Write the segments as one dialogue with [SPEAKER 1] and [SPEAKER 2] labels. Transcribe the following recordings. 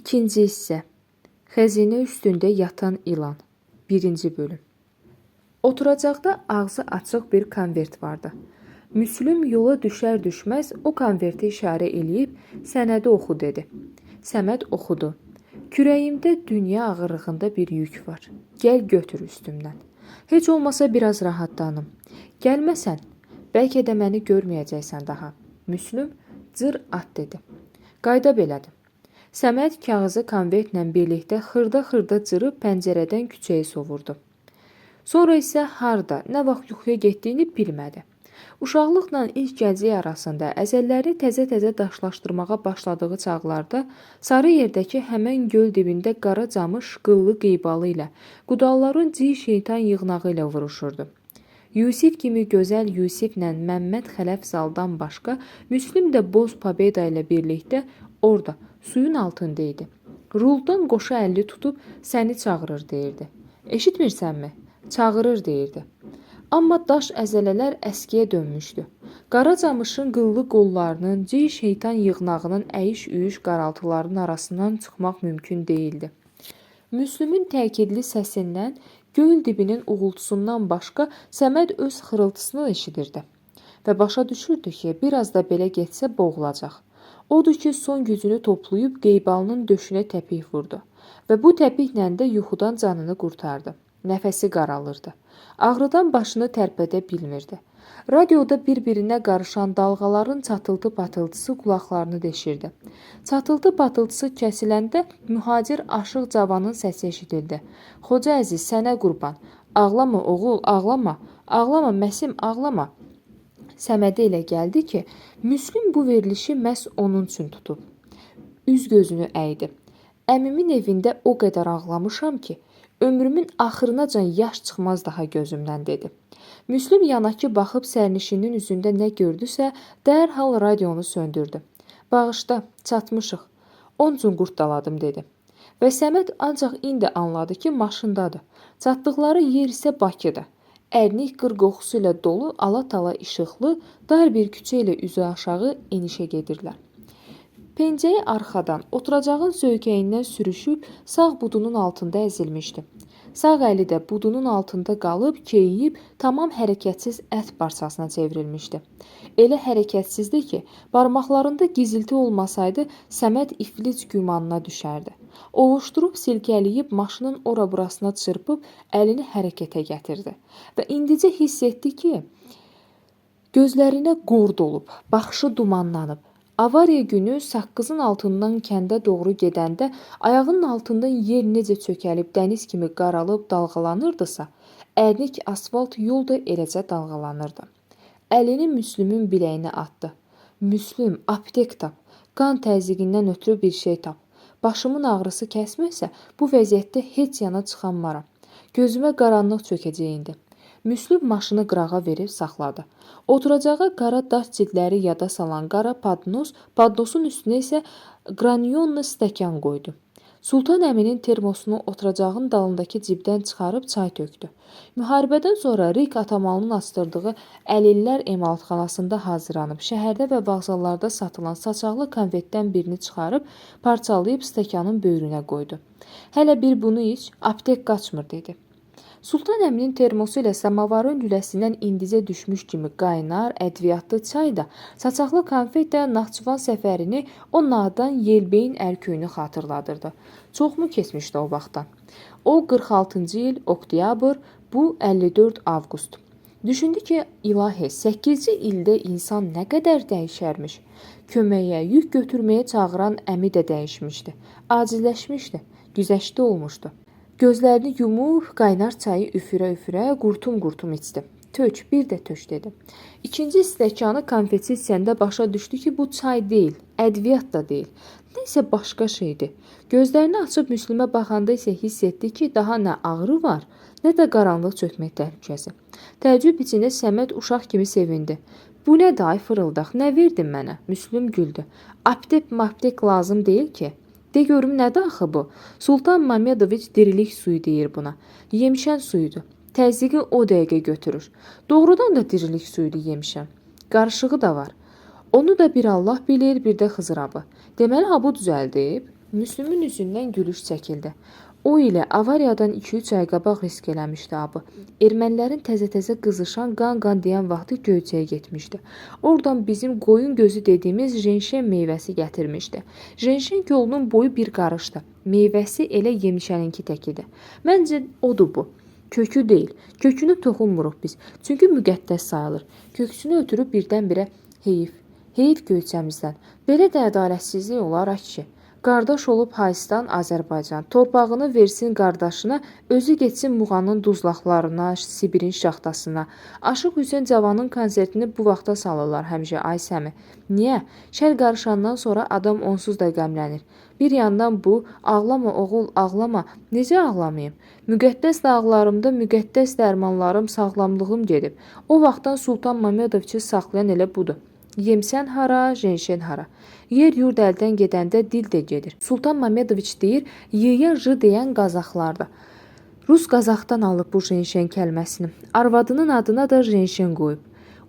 [SPEAKER 1] İkinci hissə. Xəzinə üstündə yatan ilan. 1-ci bölüm. Oturacaqda ağzı açıq bir konvert vardı. Müslüm yola düşər-düşməz o konverti işarə eləyib sənədi oxu dedi. Səməd oxudu. Kürəyimdə dünya ağırlığında bir yük var. Gəl götür üstümdən. Heç olmasa biraz rahatlanım. Gəlməsən, bəlkə də məni görməyəcəksən daha. Müslüm cır at dedi. Qayda belədir. Səməd kağızı konvertlə birlikdə xırda-xırda cırıb pəncərədən küçəyə sovurdu. Sonra isə harda, nə vaxt yuxuya getdiyini bilmədi. Uşaqlıqla ilk gənclik arasında əzəlləri təzə-təzə daşlaşdırmağa başladığı çağlarda sarı yerdəki həmən göl dibində qara camış qıllı qeybalı ilə, qudalların ciy şeytan yığnağı ilə vuruşurdu. Yusif kimi gözəl Yusiflə Məmməd Xələf Zaldan başqa Müslüm də Boz Pobeda ilə birlikdə orada suyun altında idi. Ruldan qoşa əlli tutub səni çağırır deyirdi. Eşitmirsənmi? Çağırır deyirdi. Amma daş əzələlər əskiyə dönmüşdü. Qara camışın qıllı qollarının, ciy şeytan yığnağının əyiş-üyüş qaraltılarının arasından çıxmaq mümkün deyildi. Müslümün təkidli səsindən, göl dibinin uğultusundan başqa Səməd öz xırıltısını eşidirdi və başa düşürdü ki, biraz da belə getsə boğulacaq. Odur ki, son gücünü toplayıb qeybalının döşünə təpik vurdu və bu təpiklə də yuxudan canını qurtardı. Nəfəsi qaralırdı. Ağrıdan başını tərpədə bilmirdi. Radioda bir-birinə qarışan dalğaların çatıltı-patıltısı qulaqlarını deşirdi. Çatıltı-patıltısı kəsiləndə mühacir aşıq cavanın səsi eşidildi. Xoca Əziz, sənə qurban. Ağlama oğul, ağlama. Ağlama Məsim, ağlama. Səmədə elə gəldi ki, Müslüm bu verilişi məhz onun üçün tutub. Üz gözünü əydi. Əmimin evində o qədər ağlamışam ki, ömrümün axırınacan yaş çıxmaz daha gözümdən dedi. Müslüm yanakı baxıb sərnişinin üzündə nə gördüsə, dərhal radionu söndürdü. Bağışla, çatmışıq. Onun üçün qurtdaladım dedi. Və Səməd ancaq indi anladı ki, maşındadır. Çatdıqları yer isə Bakıdır. Ərnik qır qoxusu ilə dolu, ala-tala işıqlı, dar bir küçə ilə üzü aşağı enişə gedirlər. Pencəyi arxadan, oturacağın söykəyindən sürüşüb sağ budunun altında əzilmişdi. Sağ əli də budunun altında qalıb, keyiyib, tamam hərəkətsiz ət parçasına çevrilmişdi. Elə hərəkətsizdi ki, barmaqlarında gizilti olmasaydı, Səməd iflic gümanına düşərdi. Ovuşdurub silkələyib maşının ora-burasına çırpıb əlini hərəkətə gətirdi və indicə hiss etdi ki, gözlərinə qor dolub, baxışı dumanlanıb. Avariya günü saqqızın altından kəndə doğru gedəndə ayağının altından yer necə çökəlib dəniz kimi qaralıb dalğalanırdısa, ərnik asfalt yol da eləcə dalğalanırdı. Əlini Müslümün biləyinə atdı. Müslüm, aptek tap, qan təzyiqindən ötrü bir şey tap. Başımın ağrısı kəsmirsə, bu vəziyyətdə heç yana çıxanmaram. Gözümə qaranlıq çökəcək indi. Müslüm maşını qırağa verib saxladı. Oturacağa qara daş cildləri yada salan qara padnos, padnosun üstünə isə qranyonlu stəkan qoydu. Sultan əminin termosunu oturacağın dalındakı cibdən çıxarıb çay tökdü. Müharibədən sonra Rik Atamalının açdırdığı əlillər emalatxanasında hazırlanıb şəhərdə və vağzallarda satılan saçaqlı konfetdən birini çıxarıb parçalayıb stəkanın böyrünə qoydu. Hələ bir bunu iç, aptek qaçmır dedi. Sultan əminin termosu ilə samavarın lüləsindən indicə düşmüş kimi qaynar, ədviyyatlı çay da, saçaqlı konfet də Naxçıvan səfərini o nadan Yelbeyin ərköyünü xatırladırdı. Çoxmu keçmişdi o vaxtdan? O 46-cı il oktyabr, bu 54 avqust. Düşündü ki, ilahi, 8-ci ildə insan nə qədər dəyişərmiş. Köməyə, yük götürməyə çağıran əmi də dəyişmişdi. Acizləşmişdi, güzəştli olmuşdu. Gözlərini yumub qaynar çayı üfürə-üfürə qurtum-qurtum içdi. Tök, bir də tök dedi. İkinci stəkanı konfeti içəndə başa düşdü ki, bu çay deyil, ədviyyat da deyil. Nəsə başqa şeydir. Gözlərini açıb Müslümə baxanda isə hiss etdi ki, daha nə ağrı var, nə də qaranlıq çökmək təhlükəsi. Təəccüb içində Səməd uşaq kimi sevindi. Bu nə day fırıldaq, nə verdin mənə? Müslüm güldü. Aptek-maptek lazım deyil ki. De görüm nədir axı bu? Sultan Mamedoviç dirilik suyu deyir buna. Yemişən suyudur. Təzyiqi o dəqiqə götürür. Doğrudan da dirilik suyudur yemişən. Qarışığı da var. Onu da bir Allah bilir, bir də Xızır abı. Deməli ha bu düzəldib. Müslümün üzündən gülüş çəkildi. O ilə avariyadan 2-3 ay qabaq risk eləmişdi abı. Ermənilərin təzə-təzə qızışan qan-qan deyən vaxtı Göyçəyə getmişdi. Oradan bizim qoyun gözü dediyimiz jenşen meyvəsi gətirmişdi. Jenşen kolunun boyu bir qarışdı. Meyvəsi elə yemişəninki təkidir. Məncə odur bu. Kökü deyil. Kökünü toxunmuruq biz. Çünki müqəddəs sayılır. Köksünü ötürüb birdən-birə heyif. Heyif Göyçəmizdən. Belə də ədalətsizlik olar ay kişi. Qardaş olub Haystan Azərbaycan. Torpağını versin qardaşına, özü getsin Muğanın duzlaqlarına, Sibirin şaxtasına. Aşıq Hüseyn Cavanın konsertini bu vaxta salırlar həmişə ay Səmi. Niyə? Şər qarışandan sonra adam onsuz da qəmlənir. Bir yandan bu, ağlama oğul, ağlama. Necə ağlamayım? Müqəddəs dağlarımda müqəddəs dərmanlarım, sağlamlığım gedib. O vaxtdan Sultan Mamedoviçi saxlayan elə budur. Yemsən hara, jenşen hara. Yer yurd əldən gedəndə dil də gedir. Sultan Mamedoviç deyir, y-ya j deyən qazaxlardır. Rus qazaxdan alıb bu jenşen kəlməsini. Arvadının adına da jenşen qoyub.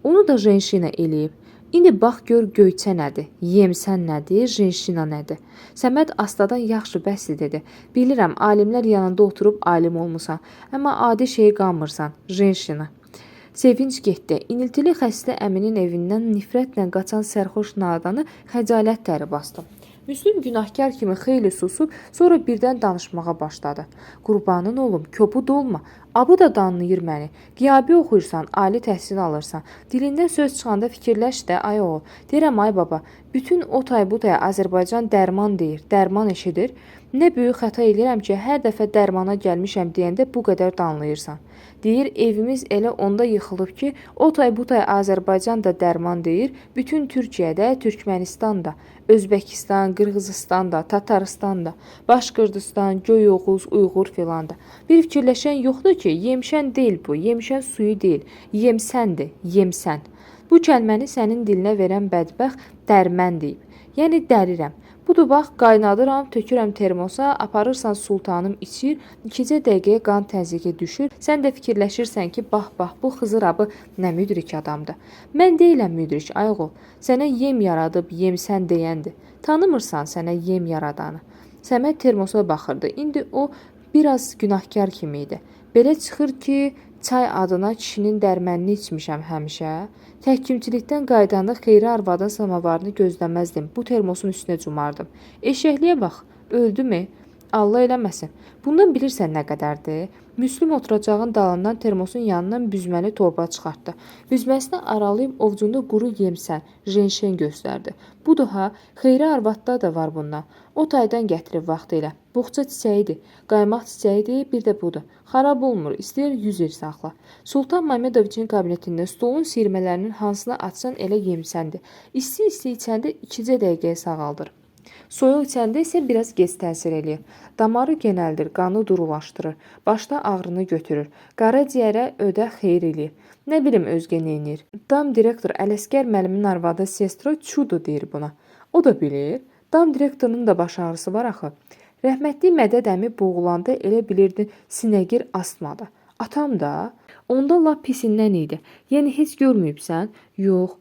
[SPEAKER 1] Onu da jenşina eləyib. İndi bax gör Göyçə nədir, yemsən nədir, jenşina nədir. Səməd astadan yaxşı bəsdir dedi. Bilirəm, alimlər yanında oturub alim olmusan, amma adi şeyi qanmırsan, jenşina. Sevinç getdi. İniltili xəstə əminin evindən nifrətlə qaçan sərxoş nadanı xəcalət təri basdı. Müslüm günahkar kimi xeyli susub, sonra birdən danışmağa başladı. Qurbanın olum, kobud olma. Abı da danlayır məni. Qiyabi oxuyursan, ali təhsil alırsan. Dilindən söz çıxanda fikirləş də, ay oğul. Deyirəm ay baba, bütün o tay bu tay Azərbaycan dərman deyir, dərman eşidir. Nə böyük xəta eləyirəm ki, hər dəfə dərmana gəlmişəm deyəndə bu qədər danlayırsan. Deyir, evimiz elə onda yıxılıb ki, o tay bu tay Azərbaycan da dərman deyir, bütün Türkiyədə, Türkmənistan da, Özbəkistan, Qırğızistan da, Tataristan da, Başqırdistan, Göy Oğuz, Uyğur filan da. Bir fikirləşən yoxdur ki, yemişən deyil bu, yemişən suyu deyil, yemsəndir, yemsən. Bu kəlməni sənin dilinə verən bədbəxt dərmən deyib. Yəni dərirəm. Budur bax, qaynadıram, tökürəm termosa, aparırsan sultanım içir, ikicə dəqiqəyə qan təzyiqi düşür. Sən də fikirləşirsən ki, bax bax bu Xızır abı nə müdrik adamdır. Mən deyiləm müdrik, ay oğul. Sənə yem yaradıb yemsən deyəndir. Tanımırsan sənə yem yaradanı. Səməd termosa baxırdı. İndi o biraz günahkar kimi idi. Belə çıxır ki, çay adına kişinin dərmənini içmişəm həmişə. Təhkimçilikdən qayıdanda Xeyri arvadın samavarını gözləməzdim. Bu termosun üstünə cumardım. Eşəkliyə bax, öldümü? Allah eləməsin. Bundan bilirsən nə qədərdir? Müslüm oturacağın dalından termosun yanından büzməli torba çıxartdı. Büzməsini aralayıb ovcunda quru yemsən, jenşen göstərdi. Budur ha, Xeyri arvadda da var bundan. O taydan gətirib vaxtı ilə. Buxça çiçəyidir, qaymaq çiçəyidir, bir də budur. Xarab olmur, istəyir 100 il saxla. Sultan Mamedoviçin kabinetində stolun siyirmələrinin hansını açsan elə yemsəndir. İsti-isti içəndə ikicə dəqiqəyə sağaldır. Soyuq içəndə isə biraz gec təsir eləyir. Damarı genəldir, qanı durulaşdırır, başda ağrını götürür, qaraciyərə ödə xeyir eləyir. Nə bilim özgə neynir. Dam direktor Ələsgər müəllimin arvadı sestro Çudu deyir buna. O da bilir. Dam direktorunun da baş ağrısı var axı. Rəhmətli Mədəd əmi boğulanda elə bilirdin sinəgir astmadı. Atam da onda lap pisindən idi. Yəni heç görməyibsən? Yox.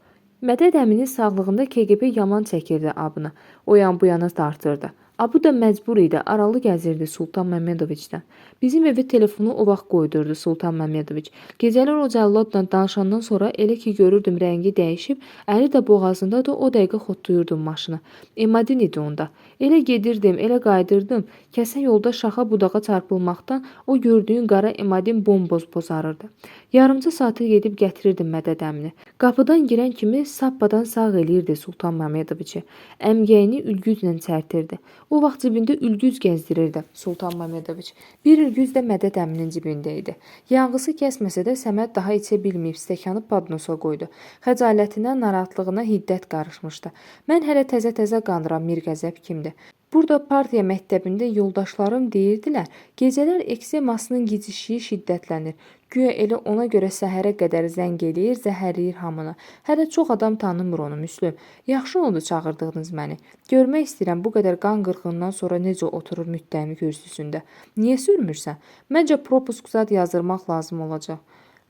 [SPEAKER 1] Mədəd əminin sağlığında KQB yaman çəkirdi abını. O yan bu yana dartırdı. Abı da məcbur idi, aralı gəzirdi Sultan Məmmədoviçdən. Bizim evə telefonu o vaxt qoydurdu Sultan Məmmədoviç. Gecələr o cəlladla danışandan sonra elə ki görürdüm rəngi dəyişib, əli də boğazındadır, o dəqiqə xotlayırdım maşını. Emadin idi onda. Elə gedirdim, elə qayıdırdım. Kəsə yolda şaxa budağa çarpılmaqdan o gördüyün qara Emadin bomboz bozarırdı. Yarımca saatı gedib gətirirdim Mədəd əmini. Qapıdan girən kimi sappadan sağ eləyirdi Sultan Məmmədoviçi. Əmgəyini ülgüclə çərtirdi. O vaxt cibində ülgüc gəzdirirdi Sultan Məmmədoviç. Bir ülgüc də Mədəd əminin cibində idi. Yanğısı kəsməsə də Səməd daha içə bilməyib stəkanı padnosa qoydu. Xəcalətinə, narahatlığına hiddət qarışmışdı. Mən hələ təzə-təzə qanıram Mirqəzəb kimdir. Burada partiya məktəbində yoldaşlarım deyirdilər, gecələr ekzemasının gecişiyi şiddətlənir. Güya elə ona görə səhərə qədər zəng eləyir, zəhərləyir hamını. Hələ çox adam tanımır onu, Müslüm. Yaxşı oldu çağırdığınız məni. Görmək istəyirəm bu qədər qan qırğından sonra necə oturur müttəhimi kürsüsündə. Niyə sürmürsən? Məncə propusk zad yazdırmaq lazım olacaq.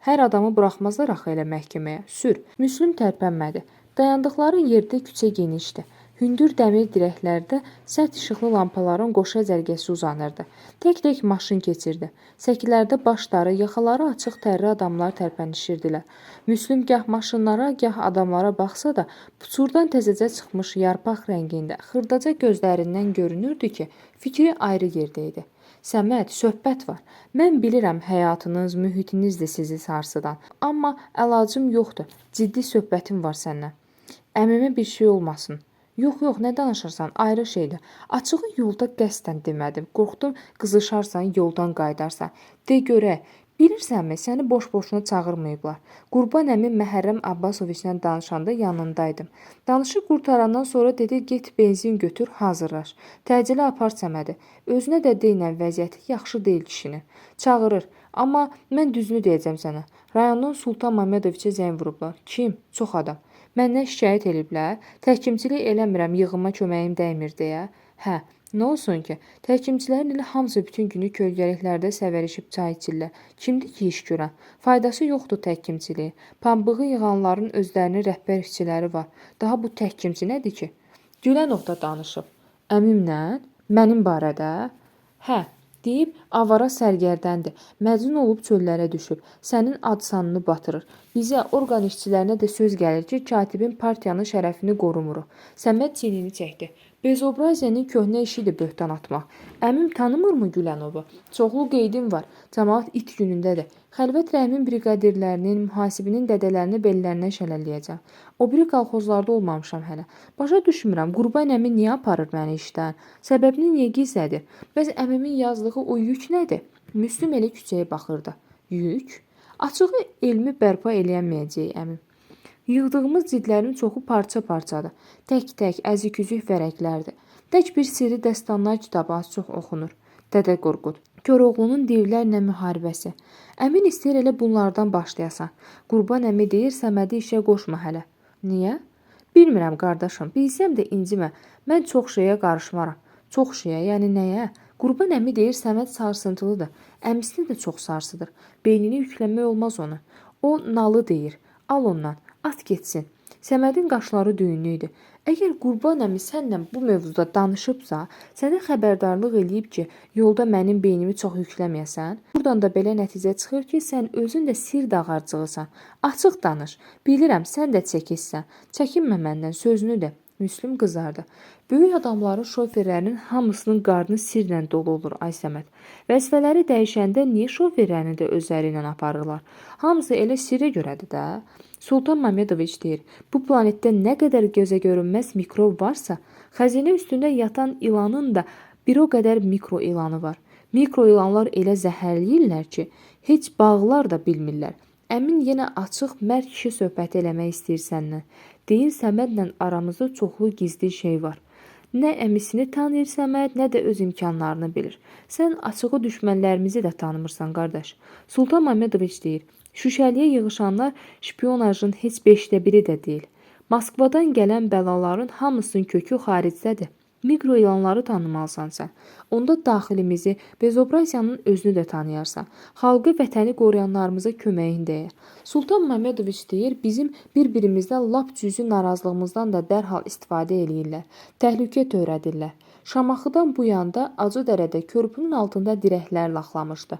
[SPEAKER 1] Hər adamı buraxmazlar axı elə məhkəməyə. Sür. Müslüm tərpənmədi. Dayandıqları yerdə küçə genişdi. Hündür dəmir dirəklərdə sərt işıqlı lampaların qoşa cərgəsi uzanırdı. Tək-tək maşın keçirdi. Səkilərdə başları, yaxaları açıq tərli adamlar tərpənişirdilər. Müslüm gah maşınlara, gah adamlara baxsa da, puçurdan təzəcə çıxmış yarpaq rəngində xırdaca gözlərindən görünürdü ki, fikri ayrı yerdə idi. Səməd, söhbət var. Mən bilirəm həyatınız, mühitinizdir sizi sarsıdan. Amma əlacım yoxdur. Ciddi söhbətim var səndən. Əmimə bir şey olmasın. Yox, yox, nə danışırsan? Ayrı şeydir. Açığı yolda qəsdən demədim. Qorxdum qızışarsan, yoldan qayıdarsan. De görək, bilirsənmi, səni boş-boşuna çağırmayıblar. Qurban əmi Məhərrəm Abbasoviçlə danışanda yanındaydım. Danışıb qurtarandan sonra dedi, get benzin götür, hazırlaş. Təcili apar Səmədi. Özünə də deynən vəziyyəti yaxşı deyil kişinin. Çağırır. Amma mən düzünü deyəcəm sənə. Rayondan Sultan Mamedoviçə zəng vurublar. Kim? Çox adam. Məndən şikayət eləyiblər. Təhkimçilik eləmirəm, yığıma köməyim dəymir deyə. Hə, nə olsun ki? Təhkimçilərin elə hamısı bütün günü kölgəliklərdə səvərişib çay içirlər. Kimdir ki iş görən? Faydası yoxdur təhkimçiliyin. Pambığı yığanların özlərinin rəhbər işçiləri var. Daha bu təhkimçi nədir ki? Gülənov da danışıb. Əmimlə? Mənim barədə? Hə, deyib avara sərgərdəndir. Məcnun olub çöllərə düşüb. Sənin ad-sanını batırır. Bizə, orqan işçilərinə də söz gəlir ki, katibin partiyanın şərəfini qorumuruq. Səməd çiynini çəkdi. Bezobraziyanın köhnə işidir böhtan atmaq. Əmim tanımırmı Gülənovu? Çoxlu qeydim var. Camaat it günündədir. Xəlvət Rəhimin briqadirlərinin, mühasibinin dədələrini bellərinə şəllələyəcəm. O biri kolxozlarda olmamışam hələ. Başa düşmürəm, Qurban əmi niyə aparır məni işdən? Səbəbini niyə gizlədir? Bəs əmimin yazdığı o yük nədir? Müslüm elə küçəyə baxırdı. Yük? Açığı elmi bərpa eləyəməyəcək əmim. Yığdığımız cildlərin çoxu parça-parçadır. Tək-tək, əzik-üzük vərəqlərdir. Tək bir sirri dəstanlar kitabı az çox oxunur. Dədə Qorqud. Koroğlunun divlərlə müharibəsi. Əmin istəyir elə bunlardan başlayasan. Qurban əmi deyir, Səmədi işə qoşma hələ. Niyə? Bilmirəm qardaşım, bilsəm də incimə. Mən çox şeyə qarışmaram. Çox şeyə, yəni nəyə? Qurban əmi deyir, Səməd sarsıntılıdır. Əmisini də çox sarsıdır. Beynini yükləmək olmaz onu. O nalı deyir. Al ondan. At getsin. Səmədin qaşları düyünlü idi. Əgər Qurban əmi sənlə bu mövzuda danışıbsa, sənə xəbərdarlıq eləyib ki, yolda mənim beynimi çox yükləməyəsən. Buradan da belə nəticə çıxır ki, sən özün də sir dağarcığısan. Açıq danış. Bilirəm, sən də çəkirsən. Çəkinmə məndən, sözünü de. Müslüm qızardı. Böyük adamların şoferlərinin hamısının qarnı sirlə dolu olur, ay Səməd. Vəzifələri dəyişəndə niyə şoferlərini də özləri ilə aparırlar? Hamısı elə sirə görədir də. Sultan Mamedoviç deyir, bu planetdə nə qədər gözə görünməz mikrob varsa, xəzinə üstündə yatan ilanın da bir o qədər mikro ilanı var. Mikro ilanlar elə zəhərləyirlər ki, heç bağlar da bilmirlər. Əmin yenə açıq, mərd kişi söhbəti eləmək istəyir səndən. Deyir, Səmədlə aramızda çoxlu gizli şey var. Nə əmisini tanıyır Səməd, nə də öz imkanlarını bilir. Sən açığı düşmənlərimizi də tanımırsan, qardaş. Sultan Mamedoviç deyir, Şüşəliyə yığışanlar şpionajın heç 1/5 də deyil. Moskvadan gələn bəlaların hamısının kökü xaricdədir. Mikro ilanları tanımalısan sən. Onda daxilimizi, bezobraziyanın özünü də tanıyarsan. Xalqı, vətəni qoruyanlarımıza köməyin dəyər. Sultan Mamedoviç deyir, bizim bir-birimizdən lap cüzi narazılığımızdan da dərhal istifadə eləyirlər. Təhlükə törədirlər. Şamaxıdan bu yanda Acıdərədə körpünün altında dirəklər laxlamışdı.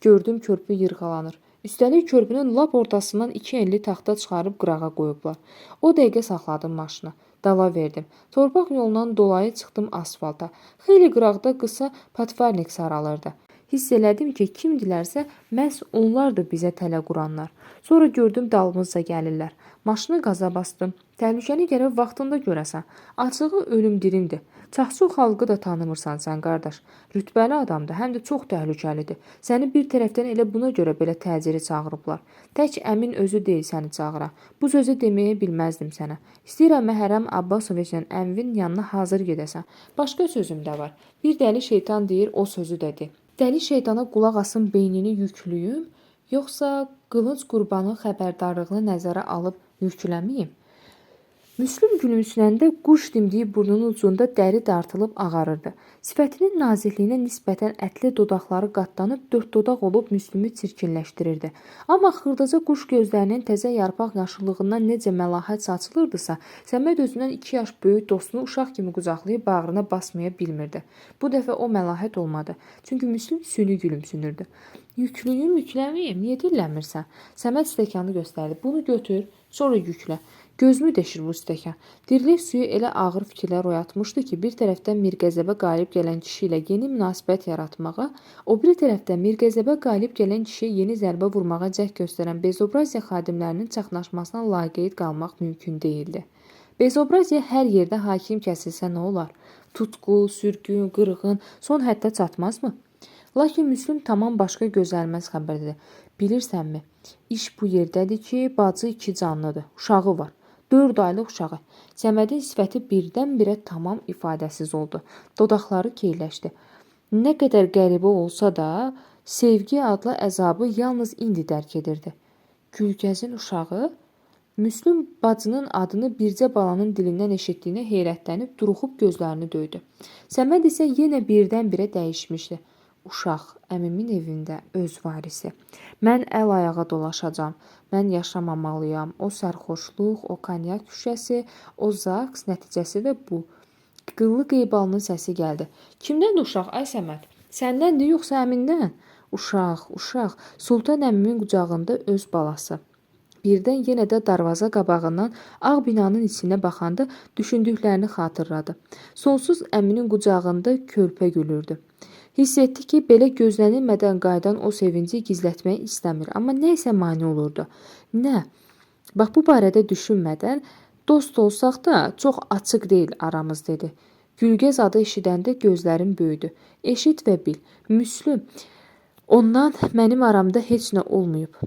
[SPEAKER 1] Gördüm körpü yırğalanır. Üstəlik körpünün lap ortasından 2 enli taxta çıxarıb qırağa qoyublar. O dəqiqə saxladım maşını. Dala verdim. Torpaq yolundan dolayı çıxdım asfalta. Xeyli qıraqda qısa patvarnik saralırdı. Hiss elədim ki, kimdilərsə məhz onlar da bizə tələ quranlar. Sonra gördüm dalımızca gəlirlər. Maşını qaza bastım. Təhlükəni gərək vaxtında görəsən. Açığı ölüm dirimdir. Çaxçu xalqı da tanımırsan sən qardaş. Rütbəli adamdır, həm də çox təhlükəlidir. Səni bir tərəfdən elə buna görə belə təcili çağırıblar. Tək əmin özü deyil səni çağıran. Bu sözü deməyə bilməzdim sənə. İstəyirəm Məhərrəm Abbasoviçlə əmvin yanına hazır gedəsən. Başqa sözüm də var. Bir dəli şeytan deyir, o sözü də de. Dəli şeytana qulaq asım beynini yüklüyüm, yoxsa Qılınc Qurbanın xəbərdarlığını nəzərə alıb yükləməyim? Müslüm gülümsünəndə quş dimdiyi burnunun ucunda dəri dartılıb ağarırdı. Sifətinin nazikliyinə nisbətən ətli dodaqları qatlanıb dörd dodaq olub Müslümü çirkinləşdirirdi. Amma xırdaca quş gözlərinin təzə yarpaq yaşıllığından necə məlahət saçılırdısa, Səməd özündən 2 yaş böyük dostunu uşaq kimi qucaqlayıb bağrına basmaya bilmirdi. Bu dəfə o məlahət olmadı. Çünki Müslüm süni gülümsünürdü. Yüklüyüm, yükləməyim, niyə dillənmirsən? Səməd stəkanı göstərdi. Bunu götür, sonra yüklə. Gözümü deşir bu stəkan. Dirilik suyu elə ağır fikirlər oyatmışdı ki, bir tərəfdən Mirqəzəbə qalib gələn kişi ilə yeni münasibət yaratmağa, o biri tərəfdən Mirqəzəbə qalib gələn kişiyə yeni zərbə vurmağa cəhd göstərən Bezobraziya xadimlərinin çaxnaşmasına laqeyd qalmaq mümkün deyildi. Bezobraziya hər yerdə hakim kəsilsə nə olar? Tutqu, sürgün, qırğın son həddə çatmazmı? Lakin Müslüm tamam başqa gözəlməz xəbər dedi. Bilirsənmi, iş bu yerdədir ki, bacı 2 canlıdır, uşağı var. 4 aylıq uşağı. Səmədin sifəti birdən-birə tamam ifadəsiz oldu. Dodaqları keyləşdi. Nə qədər qəribə olsa da, sevgi adlı əzabı yalnız indi dərk edirdi. Gülgəzin uşağı? Müslüm bacının adını bircə balanın dilindən eşitdiyinə heyrətlənib duruxub gözlərini döydü. Səməd isə yenə birdən-birə dəyişmişdi. Uşaq, əmimin evində öz varisi. Mən əl ayağa dolaşacam. Mən yaşamamalıyam. O sərxoşluq, o konyak şüşəsi, o zaks, nəticəsi də bu. Qıllı qeybalının səsi gəldi. Kimdəndir uşaq, ay Səməd? Səndəndir yoxsa əmindən? Uşaq, uşaq. Sultan əmimin qucağında öz balası. Birdən yenə də darvaza qabağından ağ binanın içinə baxanda düşündüklərini xatırladı. Sonsuz əminin qucağında körpə gülürdü. Hiss etdi ki, belə gözlənilmədən qayıdan o sevinci gizlətmək istəmir. Amma nə isə mane olurdu. Nə? Bax, bu barədə düşünmədən dost olsaq da çox açıq deyil aramız dedi. Gülgəz adı eşidəndə gözlərim böyüdü. Eşit və bil. Müslüm, ondan mənim aramda heç nə olmayıb.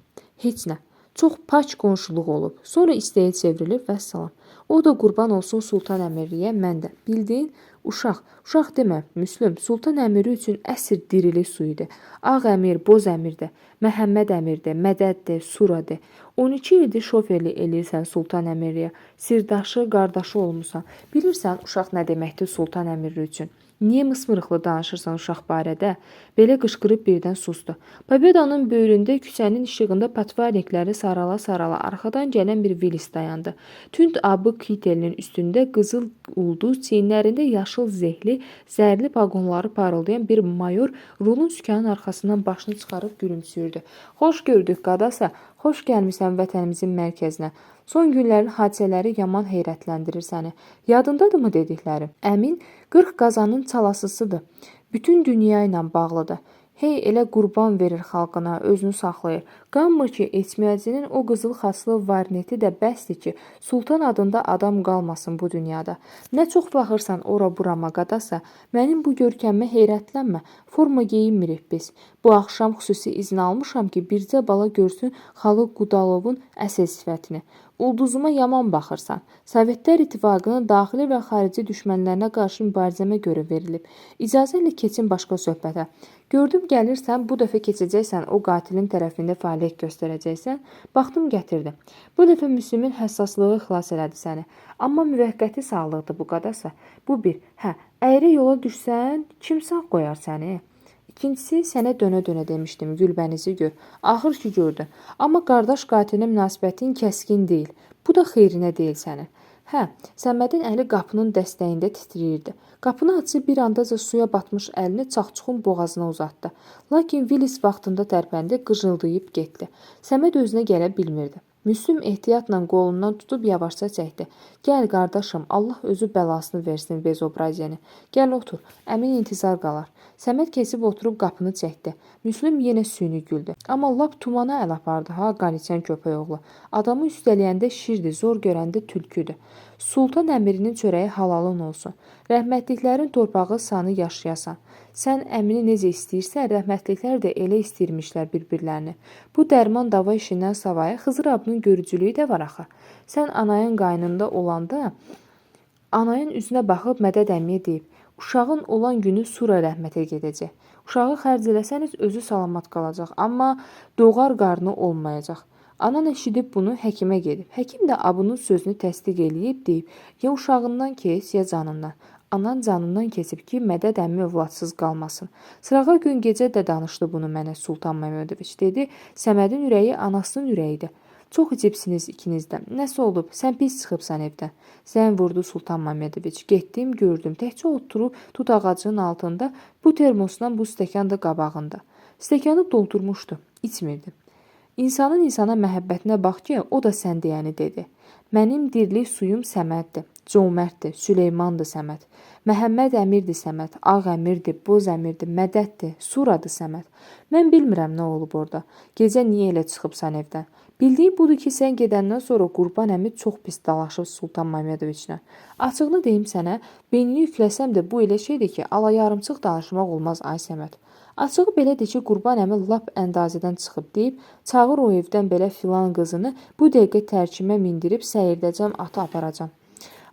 [SPEAKER 1] Heç nə. Çox pak qonşuluq olub. Sonra istəyə çevrilib vəssalam. O da qurban olsun Sultan Əmirliyə, mən də. Bildin? Uşaq, uşaq demə, Müslüm, Sultan Əmiri üçün əsr dirilik suyu idi. Ağ əmir, boz əmirdir, Məhəmməd əmirdir, Mədəddir, Suradır. 12 ildir şoferlik eləyirsən Sultan Əmirliyə. Sirdaşı, qardaşı olmusan. Bilirsən uşaq nə deməkdir Sultan Əmirli üçün? Niyə mısmırıqlı danışırsan uşaq barədə? Belə qışqırıb birdən sustu. Pobedanın böyründə küçənin işığında patvarnikləri sarala-sarala arxadan gələn bir Vilis dayandı. Tünd abı kitelinin üstündə qızıl ulduz, çiyinlərində yaşıl zehli, zərli paqonları parıldayan bir mayor rulun sükanın arxasından başını çıxarıb gülümsüyürdü. Xoş gördük qadasa, xoş gəlmisən vətənimizin mərkəzinə. Son günlərin hadisələri yaman heyrətləndirir səni. Yadındadırmı dediklərim? Əmin 40 qazanın çalasısıdır. Bütün dünya ilə bağlıdır. Hey elə qurban verir xalqına, özünü saxlayır. Qanmır ki, Etmiyacinin o qızıl xaslı varneti də bəsdir ki, Sultan adında adam qalmasın bu dünyada. Nə çox baxırsan ora burama qadasa, mənim bu görkəmmə heyrətlənmə. Forma geyinmirik biz. Bu axşam xüsusi izin almışam ki, bircə bala görsün Xalı Qudalovun əsl sifətini. Ulduzuma yaman baxırsan. Sovetlər İttifaqının daxili və xarici düşmənlərinə qarşı mübarizəmə görə verilib. İcazə ilə keçin başqa söhbətə. Gördüm gəlirsən, bu dəfə keçəcəksən, o qatilin tərəfində fəaliyyət göstərəcəksən. Baxdım gətirdim. Bu dəfə Müslümin həssaslığı xilas elədi səni. Amma müvəqqəti sağlıqdır bu qadasa. Bu bir. Hə, əyri yola düşsən, kim sağ qoyar səni? İkincisi, sənə dönə-dönə demişdim, Gülbənizi gör. Axır ki gördün. Amma qardaş qatilinə münasibətin kəskin deyil. Bu da xeyrinə deyil sənin. Hə, Səmədin əli qapının dəstəyində titrəyirdi. Qapını açıb bir andaca suya batmış əlini Çaxçuxun boğazına uzatdı. Lakin Vilis vaxtında tərpəndi, qıcıldayıb getdi. Səməd özünə gələ bilmirdi. Müslüm ehtiyatla qolundan tutub yavaşca çəkdi. Gəl qardaşım, Allah özü bəlasını versin Bezobraziyanı. Gəl otur, əmin intizar qalar. Səməd keçib oturub qapını çəkdi. Müslüm yenə süni güldü. Amma lap tumana əl apardı ha, qaniçən köpək oğlu. Adamı üstələyəndə şirdir, zor görəndə tülküdür. Sultan əmirinin çörəyi halalın olsun. Rəhmətliklərin torpağı sanı yaşayasan. Sən əmini necə istəyirsən, rəhmətliklər də elə istəyirmişlər bir-birlərini. Bu dərman dava işindən savayı Xızır abının görücülüyü də var axı. Sən anayın qaynında olanda anayın üzünə baxıb Mədəd əmiyə deyib, uşağın olan günü Sura rəhmətə gedəcək. Uşağı xərc eləsəniz özü salamat qalacaq, amma doğar qarnı olmayacaq. Anan eşidib bunu həkimə gedib. Həkim də abının sözünü təsdiq eləyib deyib, ya uşağından kes, ya canından. Anan canından keçib ki, Mədəd əmi övladsız qalmasın. Sırağa gün gecə də danışdı bunu mənə Sultan Məmmədoviç. Dedi, Səmədin ürəyi anasının ürəyidir. Çox icibsiniz ikiniz də. Nəsə olub, sən pis çıxıbsan evdən. Zəng vurdu Sultan Məmmədoviç. Getdim, gördüm. Təkcə oturub tut ağacının altında, bu termosla bu stəkan da qabağında. Stəkanı doldurmuşdu, içmirdi. İnsanın insana məhəbbətinə bax ki, o da sən deyəni dedi. Mənim dirlik suyum Səməddir, Cömərddir, Süleymandır Səməd. Məhəmməd əmirdir Səməd, ağ əmirdir, boz əmirdir, mədəddir, suradır Səməd. Mən bilmirəm nə olub orada. Gecə niyə elə çıxıbsan evdən? Bildiyim budur ki, sən gedəndən sonra Qurban əmi çox pis dalaşıb Sultan Məmmədoviçlə. Açığını deyim sənə, beynini yükləsəm də bu elə şeydir ki, ala yarımçıq danışmaq olmaz ay Səməd. Açığı belədir ki, Qurban əmi lap əndazədən çıxıb deyib, çağır o evdən belə filan qızını bu dəqiqə tərkimə mindirib səyirdəcəm, atı aparacam.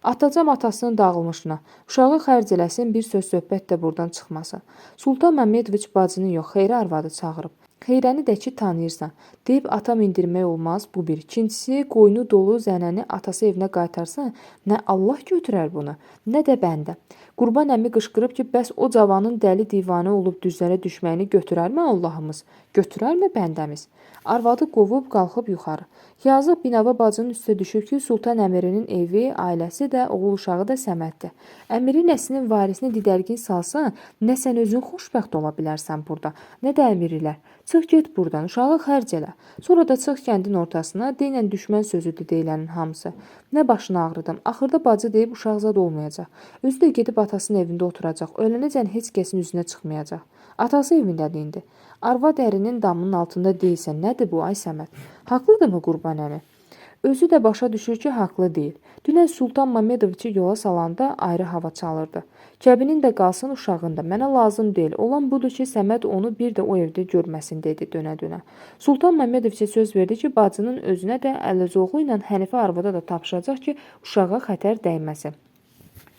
[SPEAKER 1] Atacam atasının dağılmışına. Uşağı xərc eləsin, bir söz söhbət də burdan çıxmasın. Sultan Məmmədoviç bacını yox, Xeyrə arvadı çağırıb. Xeyrəni də ki tanıyırsan. Deyib ata mindirmək olmaz, bu bir. İkincisi, qoynu dolu zənəni atası evinə qaytarsan, nə Allah götürər bunu, nə də bəndə. Qurban əmi qışqırıb ki, bəs o cavanın dəli divanə olub düzlərə düşməyini götürərmi Allahımız? Götürərmi bəndəmiz? Arvadı qovub qalxıb yuxarı. Yazıq binava bacının üstə düşüb ki, Sultan Əmirinin evi, ailəsi də, oğul uşağı da Səməddir. Əmiri nəsinin varisini didərgin salsan, nə sən özün xoşbəxt ola bilərsən burada, nə də əmirilər. Çıx get burdan, uşağı xərc elə. Sonra da çıx kəndin ortasına, denən düşmən sözüdür deyilənin hamısı. Nə başını ağrıdım. Axırda bacı deyib uşaqzad olmayacaq. Özü də gedib atasının evində oturacaq. Ölənəcən heç kəsin üzünə çıxmayacaq. Atası evindədir indi. Arvad ərinin damının altında deyilsən, nədir bu ay Səməd? Haqlıdırmı Qurban əmi? Özü də başa düşür ki, haqlı deyil. Dünən Sultan Məmmədoviçi yola salanda ayrı hava çalırdı. Kəbinin də qalsın uşağın da, mənə lazım deyil. Olan budur ki, Səməd onu bir də o evdə görməsin dedi dönə-dönə. Sultan Məmmədoviçə söz verdi ki, bacının özünə də Ələzoğlu ilə Hənifə arvada da tapşıracaq ki, uşağa xətər dəyməsin.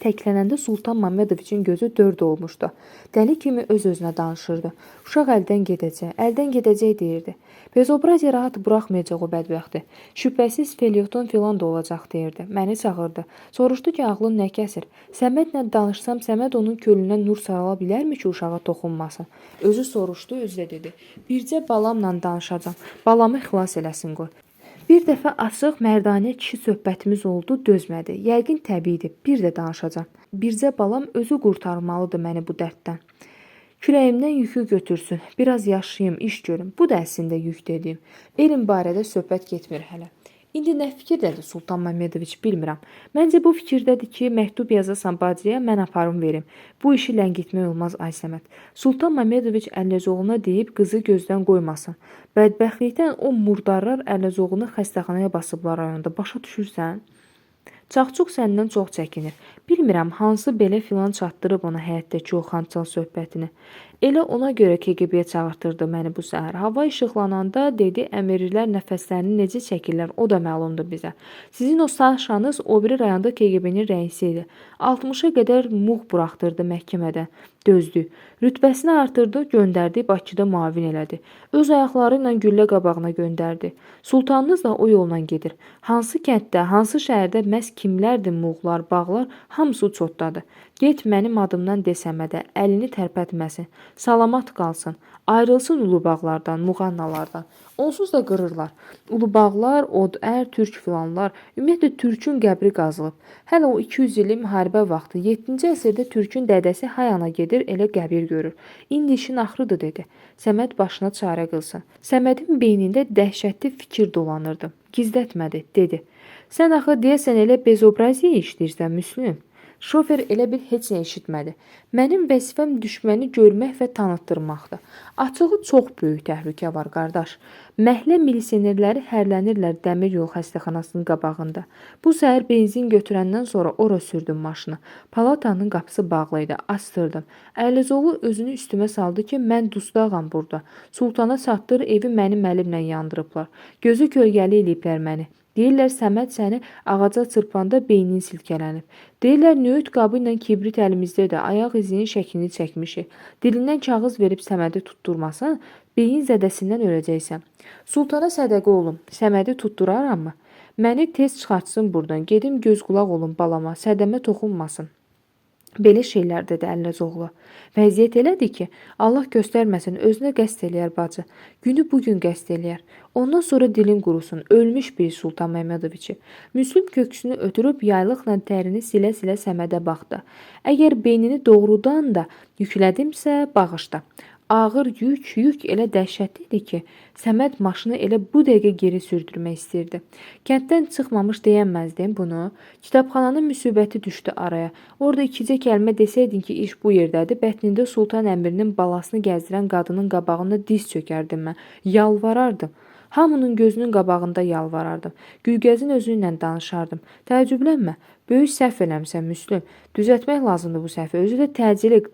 [SPEAKER 1] Təklənəndə Sultan Məmmədoviçin gözü dörd olmuşdu. Dəli kimi öz-özünə danışırdı. Uşaq əldən gedəcək, əldən gedəcək deyirdi. Bezobraziya rahat buraxmayacaq o bədbəxti. Şübhəsiz felyeton filan da olacaq deyirdi. Məni çağırdı. Soruşdu ki, ağlın nə kəsir? Səmədlə danışsam, Səməd onun könlünə nur sala bilərmi ki, uşağa toxunmasın? Özü soruşdu, özü də dedi. Bircə balamla danışacam. Balamı xilas eləsin qoy. Bir dəfə açıq mərdanə kişi söhbətimiz oldu, dözmədi. Yəqin təbiidir. Bir də danışacam. Bircə balam özü qurtarmalıdır məni bu dərddən. Kürəyimdən yükü götürsün. Biraz yaşayım, iş görüm. Bu da əslində yük dediyim. Elm barədə söhbət getmir hələ. İndi nə fikirdədir Sultan Məmmədoviç bilmirəm. Məncə bu fikirdədir ki, məktub yazasan bacıya, mən aparım verim. Bu işi ləngitmək olmaz ay Səməd. Sultan Məmmədoviç Ələzoğluna deyib qızı gözdən qoymasın. Bədbəxtlikdən o murdarlar Ələzoğlunu xəstəxanaya basıblar rayonda. Başa düşürsən? Çaxçuq səndən çox çəkinir. Bilmirəm hansı belə filan çatdırıb ona həyətdəki o xançal söhbətini. Elə ona görə KGB-yə çağırtırdı məni bu səhər. Hava işıqlananda dedi, əmirlər nəfəslərini necə çəkirlər, o da məlumdur bizə. Sizin o Saşanız o biri rayonda KGB-nin rəisi idi. 60-a qədər muğ buraxdırdı məhkəmədən. Dözdü. Rütbəsini artırdı, göndərdi, Bakıda müavin elədi. Öz ayaqları ilə güllə qabağına göndərdi. Sultanınız da o yolla gedir. Hansı kənddə, hansı şəhərdə məhz kimlərdir muğlar, bağlar, hamısı uçotdadır. Get mənim adımdan de Səmədə, əlini tərpətməsin. Salamat qalsın. Ayrılsın ulubağlardan, muğannalardan. Onsuz da qırırlar. Ulubağlar, od-ər, türk filanlar. Ümumiyyətlə türkün qəbri qazılıb. Hələ o 200 illik müharibə vaxtı 7-ci əsrdə türkün dədəsi Hayana gedir, elə qəbir görür. İndi işin axırıdır dedi. Səməd başına çarə qılsın. Səmədin beynində dəhşətli fikir dolanırdı. Gizlətmədi, dedi. Sən axı deyəsən elə bezobraziya işləyirsən, Müslüm. Şofer elə bil heç nə eşitmədi. Mənim vəzifəm düşməni görmək və tanıtdırmaqdır. Açığı çox böyük təhlükə var, qardaş. Məhəllə milisionerləri hərlənirlər dəmir yol xəstəxanasının qabağında. Bu səhər benzin götürəndən sonra ora sürdüm maşını. Palatanın qapısı bağlı idi. Açdırdım. Ələzoğlu özünü üstümə saldı ki, mən dustağam burada. Sultana çatdır, evi mənim əlimlə yandırıblar. Gözü kölgəli eləyiblər məni. Deyirlər Səməd səni ağaca çırpanda beynin silkələnib. Deyirlər nüyüt qabı ilə kibrit əlimizdədir, ayaq izinin şəklini çəkmişik. Dilindən kağız verib Səmədi tutdurmasan, Beyin zədəsindən öləcəksən. Sultana sədəqə olum. Səmədi tutduraramı? Məni tez çıxartsın burdan. Gedim göz qulaq olum balama. Sədəmə toxunmasın. Belə şeylər dedi Əlləzoğlu. Vəziyyət elədir ki, Allah göstərməsin, özünə qəsd eləyər bacı. Günü bu gün qəsd eləyər. Ondan sonra dilin qurusun, ölmüş bir Sultan Məmmədoviçi. Müslüm köksünü ötürüb yaylıqla tərini silə-silə Səmədə baxdı. Əgər beynini doğrudan da yüklədimsə, bağışla. Ağır yük elə dəhşətli idi ki, Səməd maşını elə bu dəqiqə geri sürdürmək istəyirdi. Kənddən çıxmamış deyəməzdim bunu. Kitabxananın müsibəti düşdü araya. Orada ikicə kəlmə desəydin ki, iş bu yerdədir, bətnində Sultan Əmirinin balasını gəzdirən qadının qabağında diz çökərdim mən. Yalvarardım. Hamının gözünün qabağında yalvarardım. Gülgəzin özü ilə danışardım. Təəccüblənmə. Böyük səhv eləmisən Müslüm. Düzəltmək lazımdır bu səhvi. Özü də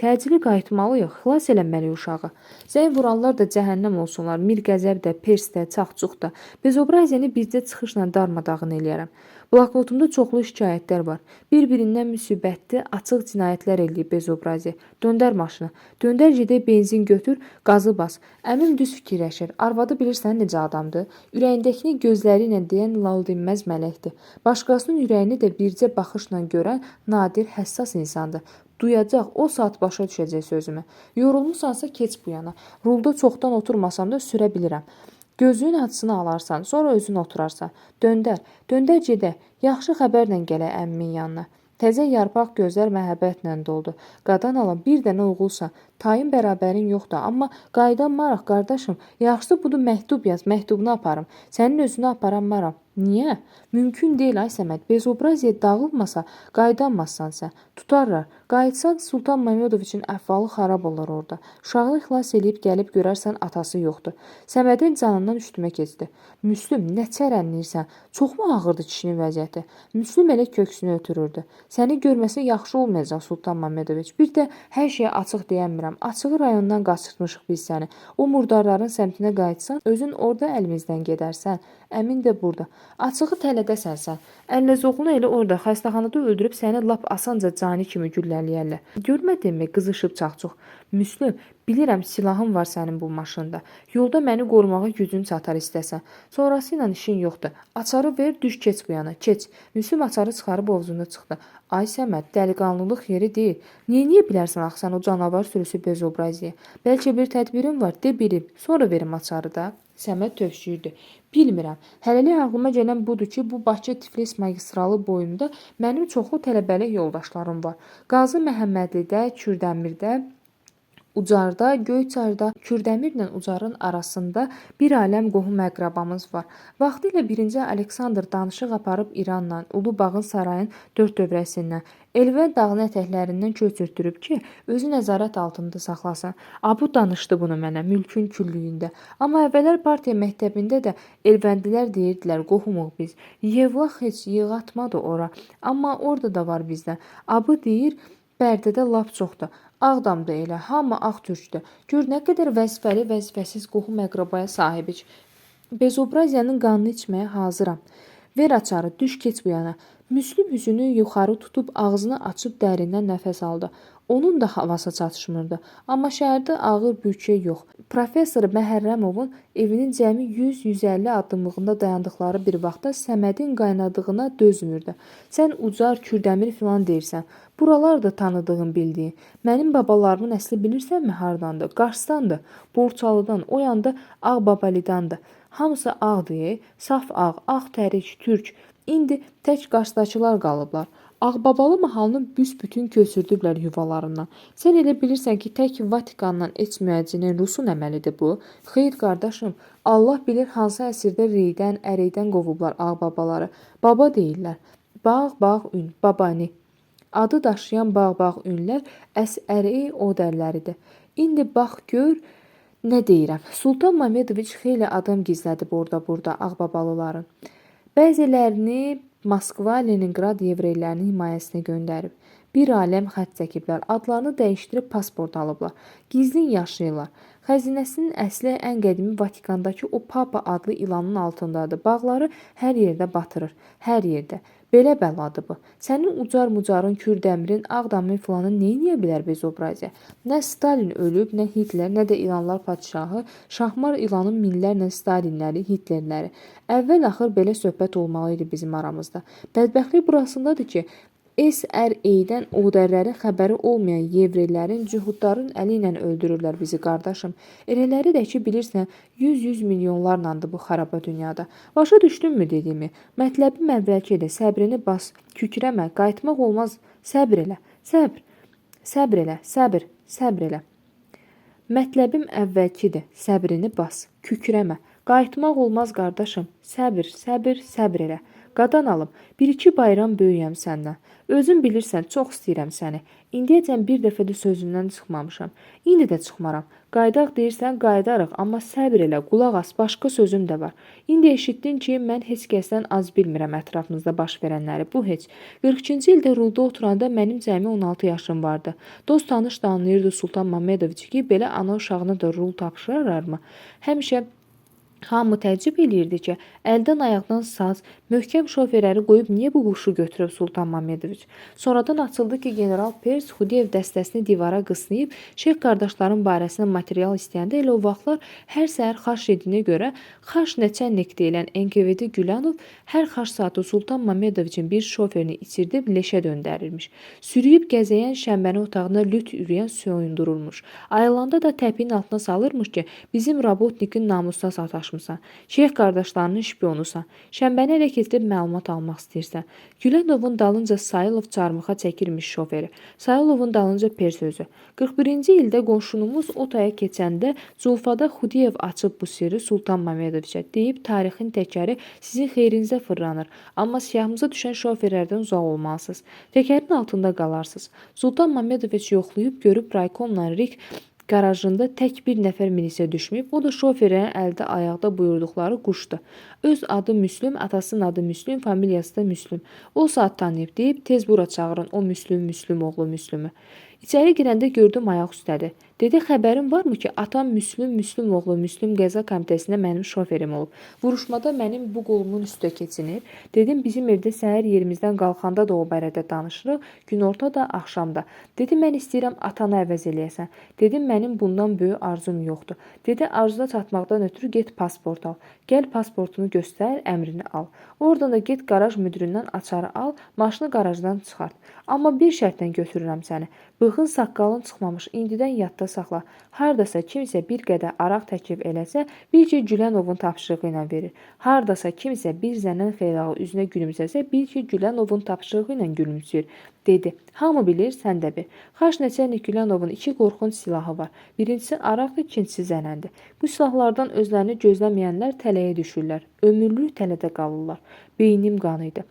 [SPEAKER 1] təcili qayıtmalıyıq. Xilas eləməliyik uşağı. Zəng vuranlar da cəhənnəm olsunlar. Mir qəzəb də, pers də, çaxçuq da. Bezobraziyəni bircə çıxışla darmadağın eləyərəm. Bloknotumda çoxlu şikayətlər var. Bir-birindən müsibətli, açıq cinayətlər eləyib Bezobraziya. Döndər maşını. Döndər gedək benzin götür, qazı bas. Əmim düz fikirləşir. Arvadı bilirsən necə adamdır? Ürəyindəkini gözləri ilə deyən lal dinməz mələkdir. Başqasının ürəyini də bircə baxışla görən nadir, həssas insandır. Duyacaq, o saat başa düşəcək sözümü. Yorulmusansa keç bu yana. Rulda çoxdan oturmasam da sürə bilirəm. Gözünün acısını alarsan, sonra özün oturarsan. Döndər, döndər gedək. Yaxşı xəbərlə gələk əmmimin yanına. Təzə yarpaq gözlər məhəbbətlə doldu. Qadan alım, bir dənə oğulsan. Tayın bərabərin yoxdur, amma qayıdanmaraq qardaşım. Yaxşısı budur məktub yaz, məktubunu aparım. Sənin özünü aparanmaram. Niyə? Mümkün deyil ay Səməd. Bezobraziya dağılmasa qayıdanmazsan sən. Tutarlar. Qayıtsan Sultan Məmmədoviçin əhvalı xarab olar orada. Uşağı xilas eləyib gəlib görərsən atası yoxdur. Səmədin canından üstümə keçdi. Müslüm, nə çərənləyirsən? Çoxmu ağırdır kişinin vəziyyəti? Müslüm elə köksünü ötürürdü. Səni görməsə yaxşı olmayacaq Sultan Məmmədoviç. Bir də hər şeyə açıq deyənmirəm. Açığı rayondan qaçırtmışıq biz səni. O murdarların səmtinə qayıtsan, özün orada əlimizdən gedərsən. Əmin də burada. Açığı tələdəsən sən. Əlləzoğlunu elə orada xəstəxanada öldürüb səni lap asanca cani kimi güllələyərlər. Görmədinmi qızışıb çaxçuq? Müslüm, bilirəm silahın var sənin bu maşında. Yolda məni qorumağa gücün çatar istəsən. Sonrası ilə işin yoxdur. Açarı ver, düş keç bu yana. Keç. Müslüm açarı çıxarıb ovcunda çıxdı. Ay Səməd, dəliqanlılıq yeri deyil. Niyə bilərsən axı sən o canavar sürüsü Bezobraziya? Bəlkə bir tədbirin var, de bilim. Sonra verim açarı da. Səməd tövşüyürdü. Bilmirəm. Hələlik ağlıma gələn budur ki, bu Bakı-Tiflis magistralı boyunda mənim çoxlu tələbəlik yoldaşlarım var. Qazi Məhəmmədlidə, Kürdəmirdə, Ucarda, Göyçayda, Kürdəmirlə Ucarın arasında bir aləm qohum-əqrabamız var. Vaxtilə 1-ci Aleksandr danışıq aparıb İranla, Ulubağın sarayın dörd dövrəsindən, Elvən dağının ətəklərindən köçürtdürüb ki, özü nəzarət altında saxlasın. Abu danışdı bunu mənə mülkün küllüyündə. Amma əvvəllər partiya məktəbində də Elvəndilər deyirdilər, qohumuq biz. Yevlax heç yığatmadı ora. Amma orada da var bizdən. Abu deyir, Bərdədə lap çoxdur. Ağdamda elə, hamı ağ türkdür. Gör nə qədər vəzifəli, vəzifəsiz qohum-əqrabaya sahibik. Bezobraziyanın qanını içməyə hazıram. Ver açarı, düş keç bu yana. Müslüm üzünü yuxarı tutub ağzını açıb dərindən nəfəs aldı. Onun da havası çatışmırdı. Amma şəhərdə ağır bir şey yox. Professor Məhərrəmovun evinin cəmi 100-150 addımlığında dayandıqları bir vaxtda Səmədin qaynadığına dözmürdü. Sən Ucar, Kürdəmir filan deyirsən. Buralar da tanıdığın, bildiyin. Mənim babalarımın əsli bilirsənmi hardandır? Qarsdandır, Borçalıdan, o yanda Ağbabalidandır. Hamısı ağdır, saf ağ, ağ tərik, türk. İndi tək Qarsdakılar qalıblar. Ağbabalı mahalını büsbütün köçürdüblər yuvalarından. Sən elə bilirsən ki, tək Vatikandan etməyəcəyinin Rusun əməlidir bu? Xeyr qardaşım, Allah bilir hansı əsrdə Reydən, Əreydən qovublar ağbabaları. Baba deyirlər. Bağ-bağ ün, babani. Adı daşıyan bağ-bağ ünlər əsərey o dərləridir. İndi bax gör nə deyirəm. Sultan Mamedoviç xeyli adam gizlədib orada-burada ağbabalıların. Bəzilərini Moskva, Leninqrad yevreylərinin himayəsinə göndərib. Bir aləm xətt çəkiblər, adlarını dəyişdirib pasport alıblar. Gizlin yaşayırlar. Xəzinəsinin əsli ən qədimi Vatikandakı o Papa adlı ilanın altındadır. Bağları hər yerdə batırır. Hər yerdə. Belə bəladır bu. Sənin ucar mucarın, Kürdəmirin, Ağdamın filanın neyniyə bilər bezobraziya? Nə Stalin ölüb, nə Hitler, nə də İranlar padşahı, Şahmar ilanın minlərlə Stalinləri, Hitlerləri. Əvvəl-axır belə söhbət olmalı idi bizim aramızda. Bədbəxtlik burasındadır ki, SRA-dən odərlərin xəbəri olmayan yevreylərin, cühudların əli ilə öldürürlər bizi qardaşım. Elələri də ki, bilirsən, 100-100 milyonlarlandır bu xaraba dünyada. Başa düşdünmü dediyimi? Mətləbim əvvəlkidir. Səbrini bas, kükrəmə, qayıtmaq olmaz. Səbr elə, səbr, səbr elə, səbr, səbr elə. Mətləbim əvvəlkidir. Səbrini bas, kükrəmə. Qayıtmaq olmaz qardaşım. Səbr, səbr, səbr elə. Qadan alım. Bir-iki bayram böyüyəm səndən. Özün bilirsən, çox istəyirəm səni. İndiyəcən bir dəfə də sözündən çıxmamışam. İndi də çıxmaram. Qayıdaq deyirsən, qayıdarıq, amma səbr elə, qulaq as, başqa sözüm də var. İndi eşitdin ki, mən heç kəsdən az bilmirəm ətrafımızda baş verənləri. Bu heç. 42-ci ildə rulda oturanda mənim cəmi 16 yaşım vardı. Dost tanış da anlayırdı Sultan Mamedoviç ki, belə ana uşağına da rul tapşırarlarmı? Həmişə hamı təəccüb eləyirdi ki, əldən ayaqdan saz, möhkəm şoferləri qoyub niyə bu quşu götürüb Sultan Mamedoviç? Sonradan açıldı ki, general Pers Xudiyev dəstəsini divara qısnayıb Şeyx qardaşların barəsində material istəyəndə elə o vaxtlar hər səhər xaş yediyinə görə xaş nəçənnik deyilən NKVD Gülanov hər xaş saatı Sultan Mamedoviçin bir şoferini içirdib leşə döndərirmiş. Sürüyüb gəzəyən şənbəni otağına lüt ürəyən soyundururmuş. Ayılanda da təpiyin altına salırmış ki, bizim rabotnikin namusuna sataşmısan. Şeyx qardaşlarının şpionusan. Şənbəni elə keçirib məlumat almaq istəyirsən. Gülənovun dalınca Sayılov çarmıxa çəkilmiş şoferi. Sayılovun dalınca Pers özü. 41-ci ildə qonşunumuz o taya keçəndə Zulfada Xudiyev açıb bu sirri Sultan Mamedoviçə. Deyib tarixin təkəri sizin xeyrinizə fırlanır. Amma siyahımıza düşən şoferlərdən uzaq olmalısınız. Təkərin altında qalarsınız. Sultan Mamedoviç yoxlayıb görüb raykomla Rik qarajında tək bir nəfər milisə düşməyib. O da şoferin əldə ayaqda buyurduqları quşdu. Öz adı Müslüm, atasının adı Müslüm, familiyası da Müslüm. O saat tanıyıb deyib tez bura çağırın o Müslüm, Müslüm oğlu Müslümü. İçəri girəndə gördüm ayaq üstədir. Dedi, xəbərin varmı ki, atam Müslüm, Müslüm oğlu Müslüm qəza komitəsində mənim şoferim olub. Vuruşmada mənim bu qolumun üstə keçinib. Dedim, bizim evdə səhər yerimizdən qalxanda da o barədə danışırıq, günorta da, axşam da. Dedi, mən istəyirəm atanı əvəz eləyəsən. Dedim, mənim bundan böyük arzum yoxdur. Dedi, arzuna çatmaqdan ötürü get pasport al. Gəl pasportunu göstər, əmrini al. Oradan da get qaraj müdirindən açarı al, maşını qarajdan çıxart. Amma bir şərtlə götürürəm səni. Bığın saqqalın çıxmamış, indidən yadda saxla. Hardasa kimsə bir qədər araq təklif eləsə, bil ki, Gülənovun tapşırığı ilə verir. Hardasa kimsə bir zənən xeyrağı üzünə gülümsəsə, bil ki, Gülənovun tapşırığı ilə gülümsüyür. Dedi, hamı bilir, sən də bil. Xaş nəçərnik Gülənovun iki qorxunc silahı var. Birincisi araqdır, ikincisi zənəndir. Bu silahlardan özlərini gözləməyənlər tələyə düşürlər. Ömürlük tələdə qalırlar. Beynim qan idi.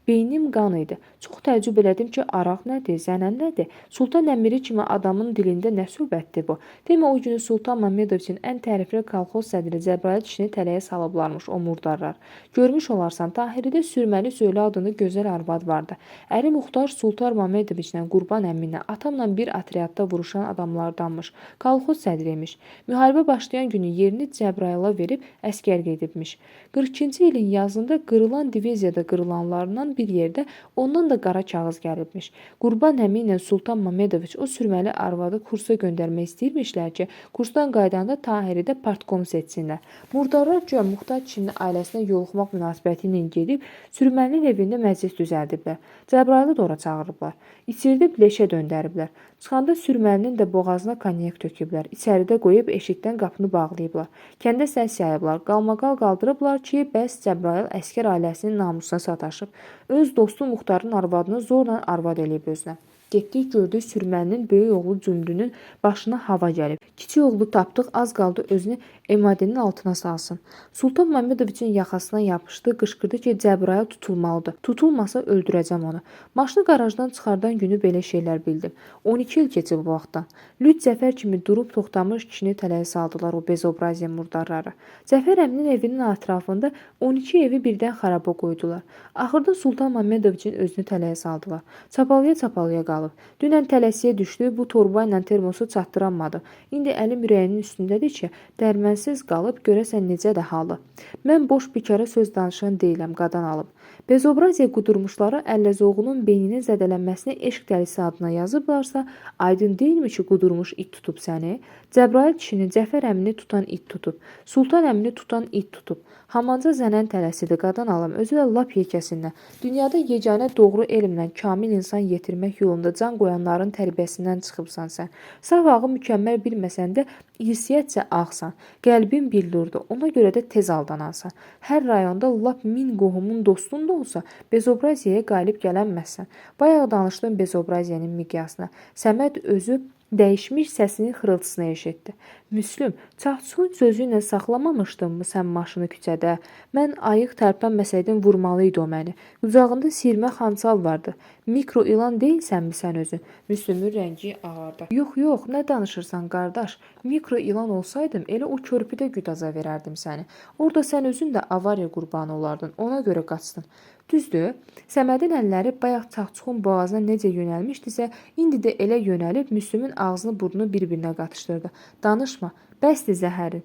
[SPEAKER 1] Beynim qan idi. Çox təəccüb elədim ki, araq nədir, zənən nədir? Sultan Əmiri kimi adamın dilində nə söhbətdir bu? Demə o günü Sultan Mamedoviçin ən tərifli kolxoz sədri Cəbrayıl kişini tələyə salıblarmış o murdarlar. Görmüş olarsan, Tahiridə Sürməli Söylə adında gözəl arvad vardı. Əri Muxtar Sultan Mamedoviçlə Qurban əminlə atamla bir otryadda vuruşan adamlardanmış. Kolxoz sədri imiş. Müharibə başlayan günü yerini Cəbrayıla verib əskər gedibmiş. 42-ci ilin yazında qırılan diviziyada qırılanlarından bir yerdə ondan da qara kağız gəlibmiş. Qurban əmi ilə Sultan Mamedoviç o sürməli arvadı kursa göndərmək istəyirmişlər ki, kursdan qayıdanda Tahiridə partkom seçsinlər. Murdarlar güya Muxtar kişinin ailəsinə yoluxmaq münasibəti ilə gedib sürməlinin evində məclis düzəldiblər. Cəbrayılı da ora çağırıblar. İçirdib leşə döndəriblər. Çıxanda sürməlinin də boğazına konyak töküblər. İçəridə qoyub eşikdən qapını bağlayıblar. Kəndə səs yayıblar. Qalmaqal qaldırıblar ki, bəs Cəbrayıl əskər ailəsinin namusuna sataşıb. Öz dostu Muxtarın arvadını zorla arvad eləyib özünə. Getdik, gördük sürməlinin böyük oğlu Cümrünün başına hava gəlib. Kiçik oğlu tapdıq, az qaldı özünü Emadinin altına salsın. Sultan Mamedoviçin yaxasına yapışdı, qışqırdı ki, Cəbrayıl tutulmalıdır. Tutulmasa öldürəcəm onu. Maşını qarajdan çıxardan günü belə şeylər bildim. 12 il keçib bu vaxtdan. Lüt Cəfər kimi durub toxtamış kişini tələyə saldılar o bezobraziya murdarları. Cəfər əminin evinin ətrafında 12 evi birdən xaraba qoydular. Axırda Sultan Mamedoviçin özünü tələyə saldılar. Çapalıya-çapalıya qalıb. qalıb. Dünən tələsiyə düşdü, bu torba ilə termosu çatdıranmadı. İndi əlim ürəyinin üstündədir ki, dərmənsiz qalıb, görəsən necə də halı. Mən boş bikara söz danışan deyiləm, qadan alım. Bezobraziya qudurmuşları Əlləzoğlunun beyninin zədələnməsini eşq dəlisi adına yazıblarsa, aydın deyilmi ki, qudurmuş it tutub səni? Cəbrayıl kişinin Cəfər əmini tutan it tutub, Sultan əmini tutan it tutub. Hamanca zənən tələsidir, qadan alım, özü də lap yekəsindən. Dünyada yeganə doğru elmlə kamil insan yetirmək yolunda can qoyanların tərbiyəsindən çıxıbsan sən. Saf ağı mükəmməl bilməsən də irsiyyətcə ağsan. Qəlbin billurdur, ona görə də tez aldanansan. Hər rayonda lap 1000 qohumun dostun da olsa, bezobraziyaya qalib gələnməzsən. Bayaq danışdım bezobraziyanın miqyasına. Səməd özü dəyişmiş səsinin xırıltısını eşitdi. Müslüm, Çaxçuxun sözü ilə saxlamamışdınmı sən maşını küçədə? Mən ayıq tərpənməsəydim vurmalı idi o məni. Qucağında sirmə xançal vardı. Mikro ilan deyilsənmi sən özün? Müslümün rəngi ağardı. Yox, yox, nə danışırsan qardaş? Mikro ilan olsaydım elə o körpüdə güdaza verərdim səni. Orada sən özün də avariya qurbanı olardın. Ona görə qaçdın. Düzdür? Səmədin əlləri bayaq Çaxçuxun boğazına necə yönəlmişdisə, indi də elə yönəlib Müslümün ağzını burnunu bir-birinə qatışdırdı. Danışma, bəsdir zəhərin.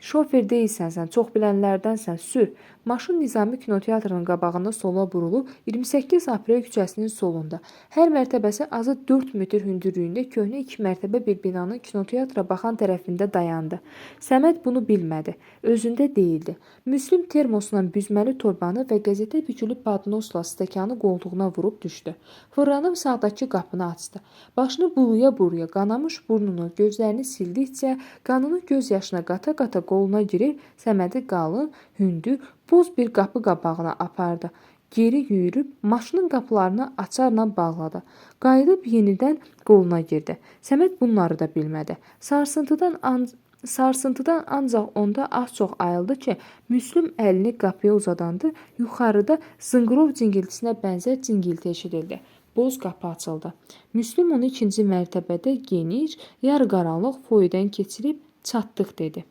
[SPEAKER 1] Şofer deyilsən sən, çox bilənlərdənsən, sür. Maşın Nizami kinoteatrının qabağında sola burulub 28 aprel küçəsinin solunda. Hər mərtəbəsi azı 4 metr hündürlüyündə köhnə 2 mərtəbə bir binanın kinoteatra baxan tərəfində dayandı. Səməd bunu bilmədi. Özündə deyildi. Müslüm termosla büzməli torbanı və qəzetə bükülü padnosla stəkanı qoltuğuna vurub düşdü. Fırlanıb sağdakı qapını açdı. Başını buluya-buruya qanamış burnunu, gözlərini sildikcə qanını göz yaşına qata-qata qoluna girib Səmədi qalın, hündür, boz bir qapı qabağına apardı. Geri yüyürüb maşının qapılarını açarla bağladı. Qayıdıb yenidən qoluna girdi. Səməd bunları da bilmədi. Sarsıntıdan ancaq onda az-çox ayıldı ki, Müslüm əlini qapıya uzadanda yuxarıda zınqrov cingiltisinə bənzər cingilti eşidildi. Boz qapı açıldı. Müslüm onu ikinci mərtəbədə geniş, yarı qaranlıq foydən keçirib çatdıq dedi.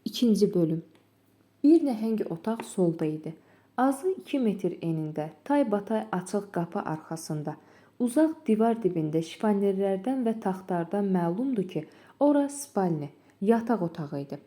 [SPEAKER 1] İkinci bölüm. Bir nəhəng otaq solda idi. Azı 2 metr enində, taybatay açıq qapı arxasında, uzaq divar dibində şifanerlərdən və taxtlardan məlumdur ki, ora spalni, yataq otağı idi.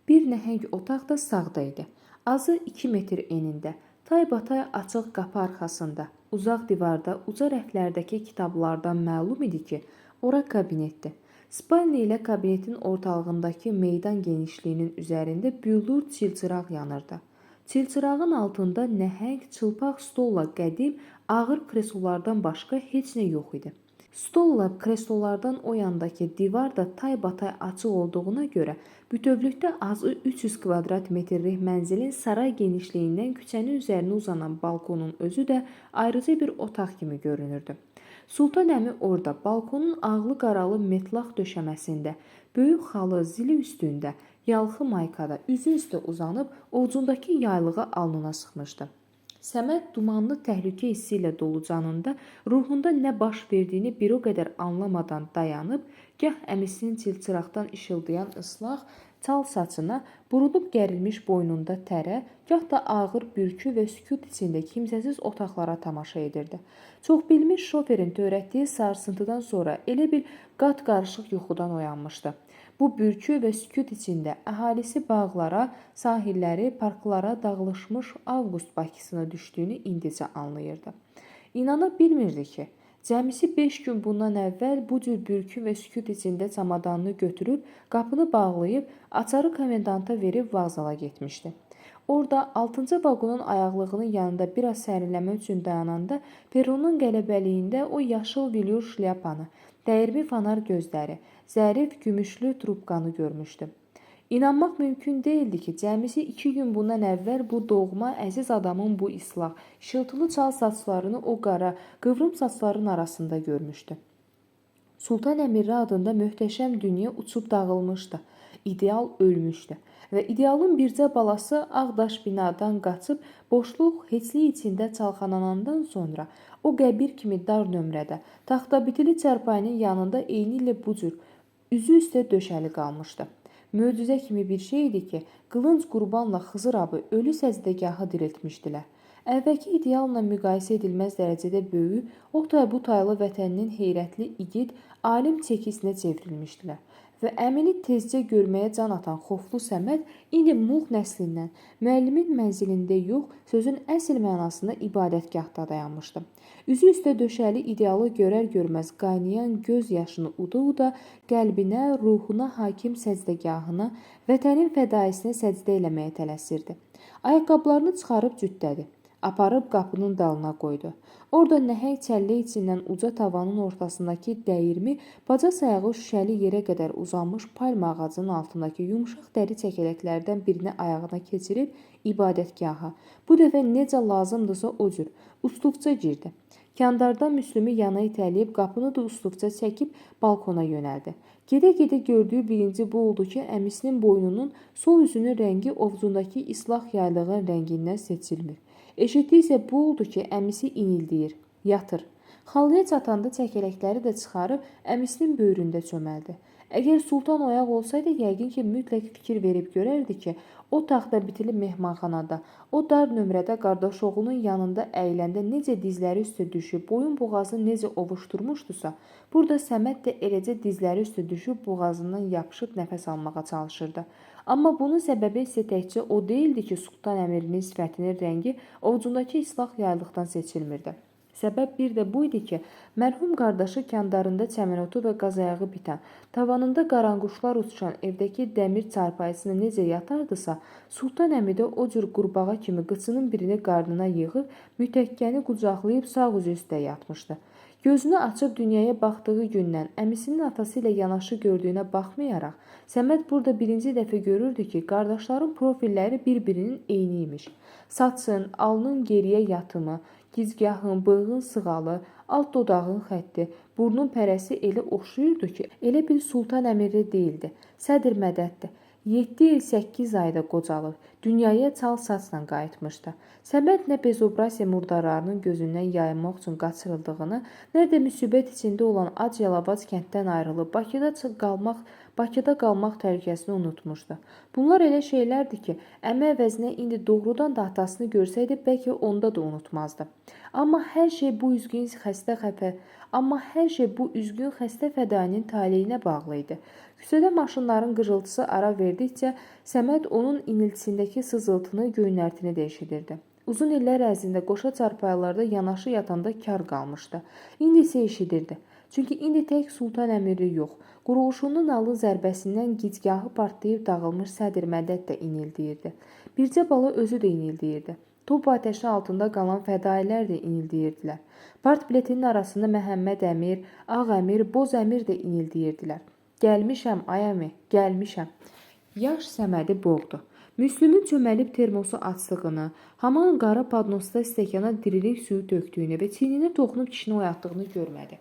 [SPEAKER 1] Bir nəhəng otaq da sağda idi. Azı 2 metr enində, taybatay açıq qapı arxasında, uzaq divarda uca rəflərdəki kitablardan məlum idi ki, ora kabinetdir. Spalni ilə kabinetin ortalığındakı meydan genişliyinin üzərində büllur çilçıraq yanırdı. Çilçırağın altında nəhəng çılpaq stolla qədim ağır kreslolardan başqa heç nə yox idi. Stolla kreslolardan o yandakı divar da taybatay açıq olduğuna görə bütövlükdə azı 300 kvadrat metrlik mənzilin saray genişliyindən küçənin üzərinə uzanan balkonun özü də ayrıca bir otaq kimi görünürdü. Sultan əmi orada balkonun ağlı-qaralı metlaq döşəməsində, böyük xalı zili üstündə, yalxı maykada üzü üstə uzanıb ovcundakı yaylığı alnına sıxmışdı. Səməd dumanlı təhlükə hissi ilə dolu canında ruhunda nə baş verdiyini bir o qədər anlamadan dayanıb, gah əmisinin çilçıraqdan işıldayan ıslaq çal saçına, burulub gərilmiş boynunda tərə, gah da ağır bürkü və sükut içində kimsəsiz otaqlara tamaşa edirdi. Çox bilmiş şoferin törətdiyi sarsıntıdan sonra elə bir qat-qarışıq yuxudan oyanmışdı. Bu bürkü və sükut içində əhalisi bağlara, sahilləri, parklara dağılışmış avqust Bakısına düşdüyünü indicə anlayırdı. İnana bilmirdi ki, cəmisi 5 gün bundan əvvəl bu cür bürkü və sükut içində çamadanını götürüb, qapını bağlayıb, açarı komendanta verib vağzala getmişdi. Orada 6-cı vaqonun ayaqlığının yanında biraz sərinləmək üçün dayananda perronun qələbəliyində o yaşıl vilyur şlyapanı, dəyirmi fanar gözləri, zərif gümüşlü trubkanı görmüşdü. İnanmaq mümkün deyildi ki, cəmisi 2 gün bundan əvvəl bu doğma, əziz adamın bu islah, işıltılı çal saçlarını o qara, qıvrım saçların arasında görmüşdü. Sultan Əmirli adında möhtəşəm dünya uçub dağılmışdı. İdeal ölmüşdü və idealın bircə balası ağdaş binadan qaçıb boşluq, heçlik içində çalxalanandan sonra o qəbir kimi dar nömrədə, taxtabitili çarpayının yanında eynilə bu cür üzü üstə döşəli qalmışdı. Möcüzə kimi bir şey idi ki, Qılınc Qurbanla Xızır abı ölü səzdəgahı diriltmişdilər. Əvvəlki idealla müqayisə edilməz dərəcədə böyük, o tay bu taylı vətəninin heyrətli igid, alim çekisinə çevrilmişdilər. Və əmini tezcə görməyə can atan xoflu Səməd indi Muğ nəslindən, müəllimin mənzilində yox, sözün əsl mənasında ibadətgahda dayanmışdı. Üzü üstə döşəli idealı görər-görməz qaynayan göz yaşını uda-uda qəlbinə, ruhuna hakim səcdəgahına, vətənin fədaisinə səcdə eləməyə tələsirdi. Ayaqqabılarını çıxarıb cütdədi. Aparıb qapının dalına qoydu. Orada nəhəng çəllək içindən uca tavanın ortasındakı dəyirmi, baca sayağı şüşəli yerə qədər uzanmış palma ağacının altındakı yumşaq dəri çəkələklərdən birini ayağına keçirib ibadətgaha, bu dəfə necə lazımdırsa o cür, usluqca girdi. Kandarda Müslümü yana itələyib qapını da usluqca çəkib balkona yönəldi. Gedə-gedə gördüyü birinci bu oldu ki, əmisinin boynunun sol üzünün rəngi ovcundakı islah yaylığın rəngindən seçilmir. Eşitdiyi isə bu oldu ki, əmisi inildəyir, yatır. Xalıya çatanda çəkələkləri də çıxarıb əmisinin böyründə çöməldi. Əgər Sultan oyaq olsaydı, yəqin ki, mütləq fikir verib görərdi ki, o taxta bitili mehmanxanada, o dar nömrədə qardaşoğlunun yanında əyləndə necə dizləri üstə düşüb, boyun boğazını necə ovuşdurmuşdusa, burada Səməd də eləcə dizləri üstə düşüb boğazından yapışıb nəfəs almağa çalışırdı. Amma bunun səbəbi isə təkcə o deyildi ki, Sultan Əmirinin sifətinin rəngi ovcundakı islah yaylıqdan seçilmirdi. Səbəb bir də bu idi ki, mərhum qardaşı kandarında çəmənotu və qazayağı bitən, tavanında qaranquşlar uçuşan evdəki dəmir çarpayısında necə yatardısa, Sultan əmi də o cür qurbağa kimi qıçının birini qarnına yığıb, mütəkkəni qucaqlayıb sağ üzü üstə yatmışdı. Gözünü açıb dünyaya baxdığı gündən əmisinin atası ilə yanaşı gördüyünə baxmayaraq, Səməd burada birinci dəfə görürdü ki, qardaşların profilləri bir-birinin eyni imiş. Saçın, alnın geriyə yatımı, gicgahın, bığın sığalı, alt dodağın xətti, burnun pərəsi elə oxşayırdı ki, elə bil Sultan Əmirli deyildi, Sədr Mədəddir. 7 il 8 ayda qocalıb, dünyaya çal saçla qayıtmışdı. Səməd nə Bezobrasiya murdarlarının gözündən yayınmaq üçün qaçırıldığını, nə də müsibət içində olan ac yalavac kənddən ayrılıb Bakıda qalmaq təhlükəsini unutmuşdu. Bunlar elə şeylərdir ki, əmi əvəzinə indi doğrudan da atasını görsəydi, bəlkə onda da unutmazdı. Amma hər şey bu üzgün xəstə fədainin taleyinə bağlı idi. Küçədə maşınların qıcıltısı ara verdikcə Səməd onun iniltisindəki sızıltını, göynərtini də eşidirdi. Uzun illər ərzində qoşa çarpayılarda yanaşı yatanda kar qalmışdı. İndi isə eşidirdi. Çünki indi tək Sultan Əmirli yox, qurğuşunun alın zərbəsindən gicgahı partlayıb dağılmış Sədr Mədəd də inildəyirdi. Bircə bala özü də inildəyirdi. Top atəşi altında qalan fədailər də inildeyirdilər. Part biletinin arasında Məhəmməd Əmir, Ağ Əmir, Boz Əmir də inildeyirdilər. Gəlmişəm, ay əmi, gəlmişəm. Yaş Səmədi boğdu. Müslümün çöməlib termosu açdığını, haman qara padnosda stəkana dirilik suyu tökdüyünü və çiyninə toxunub kişini oyatdığını görmədi.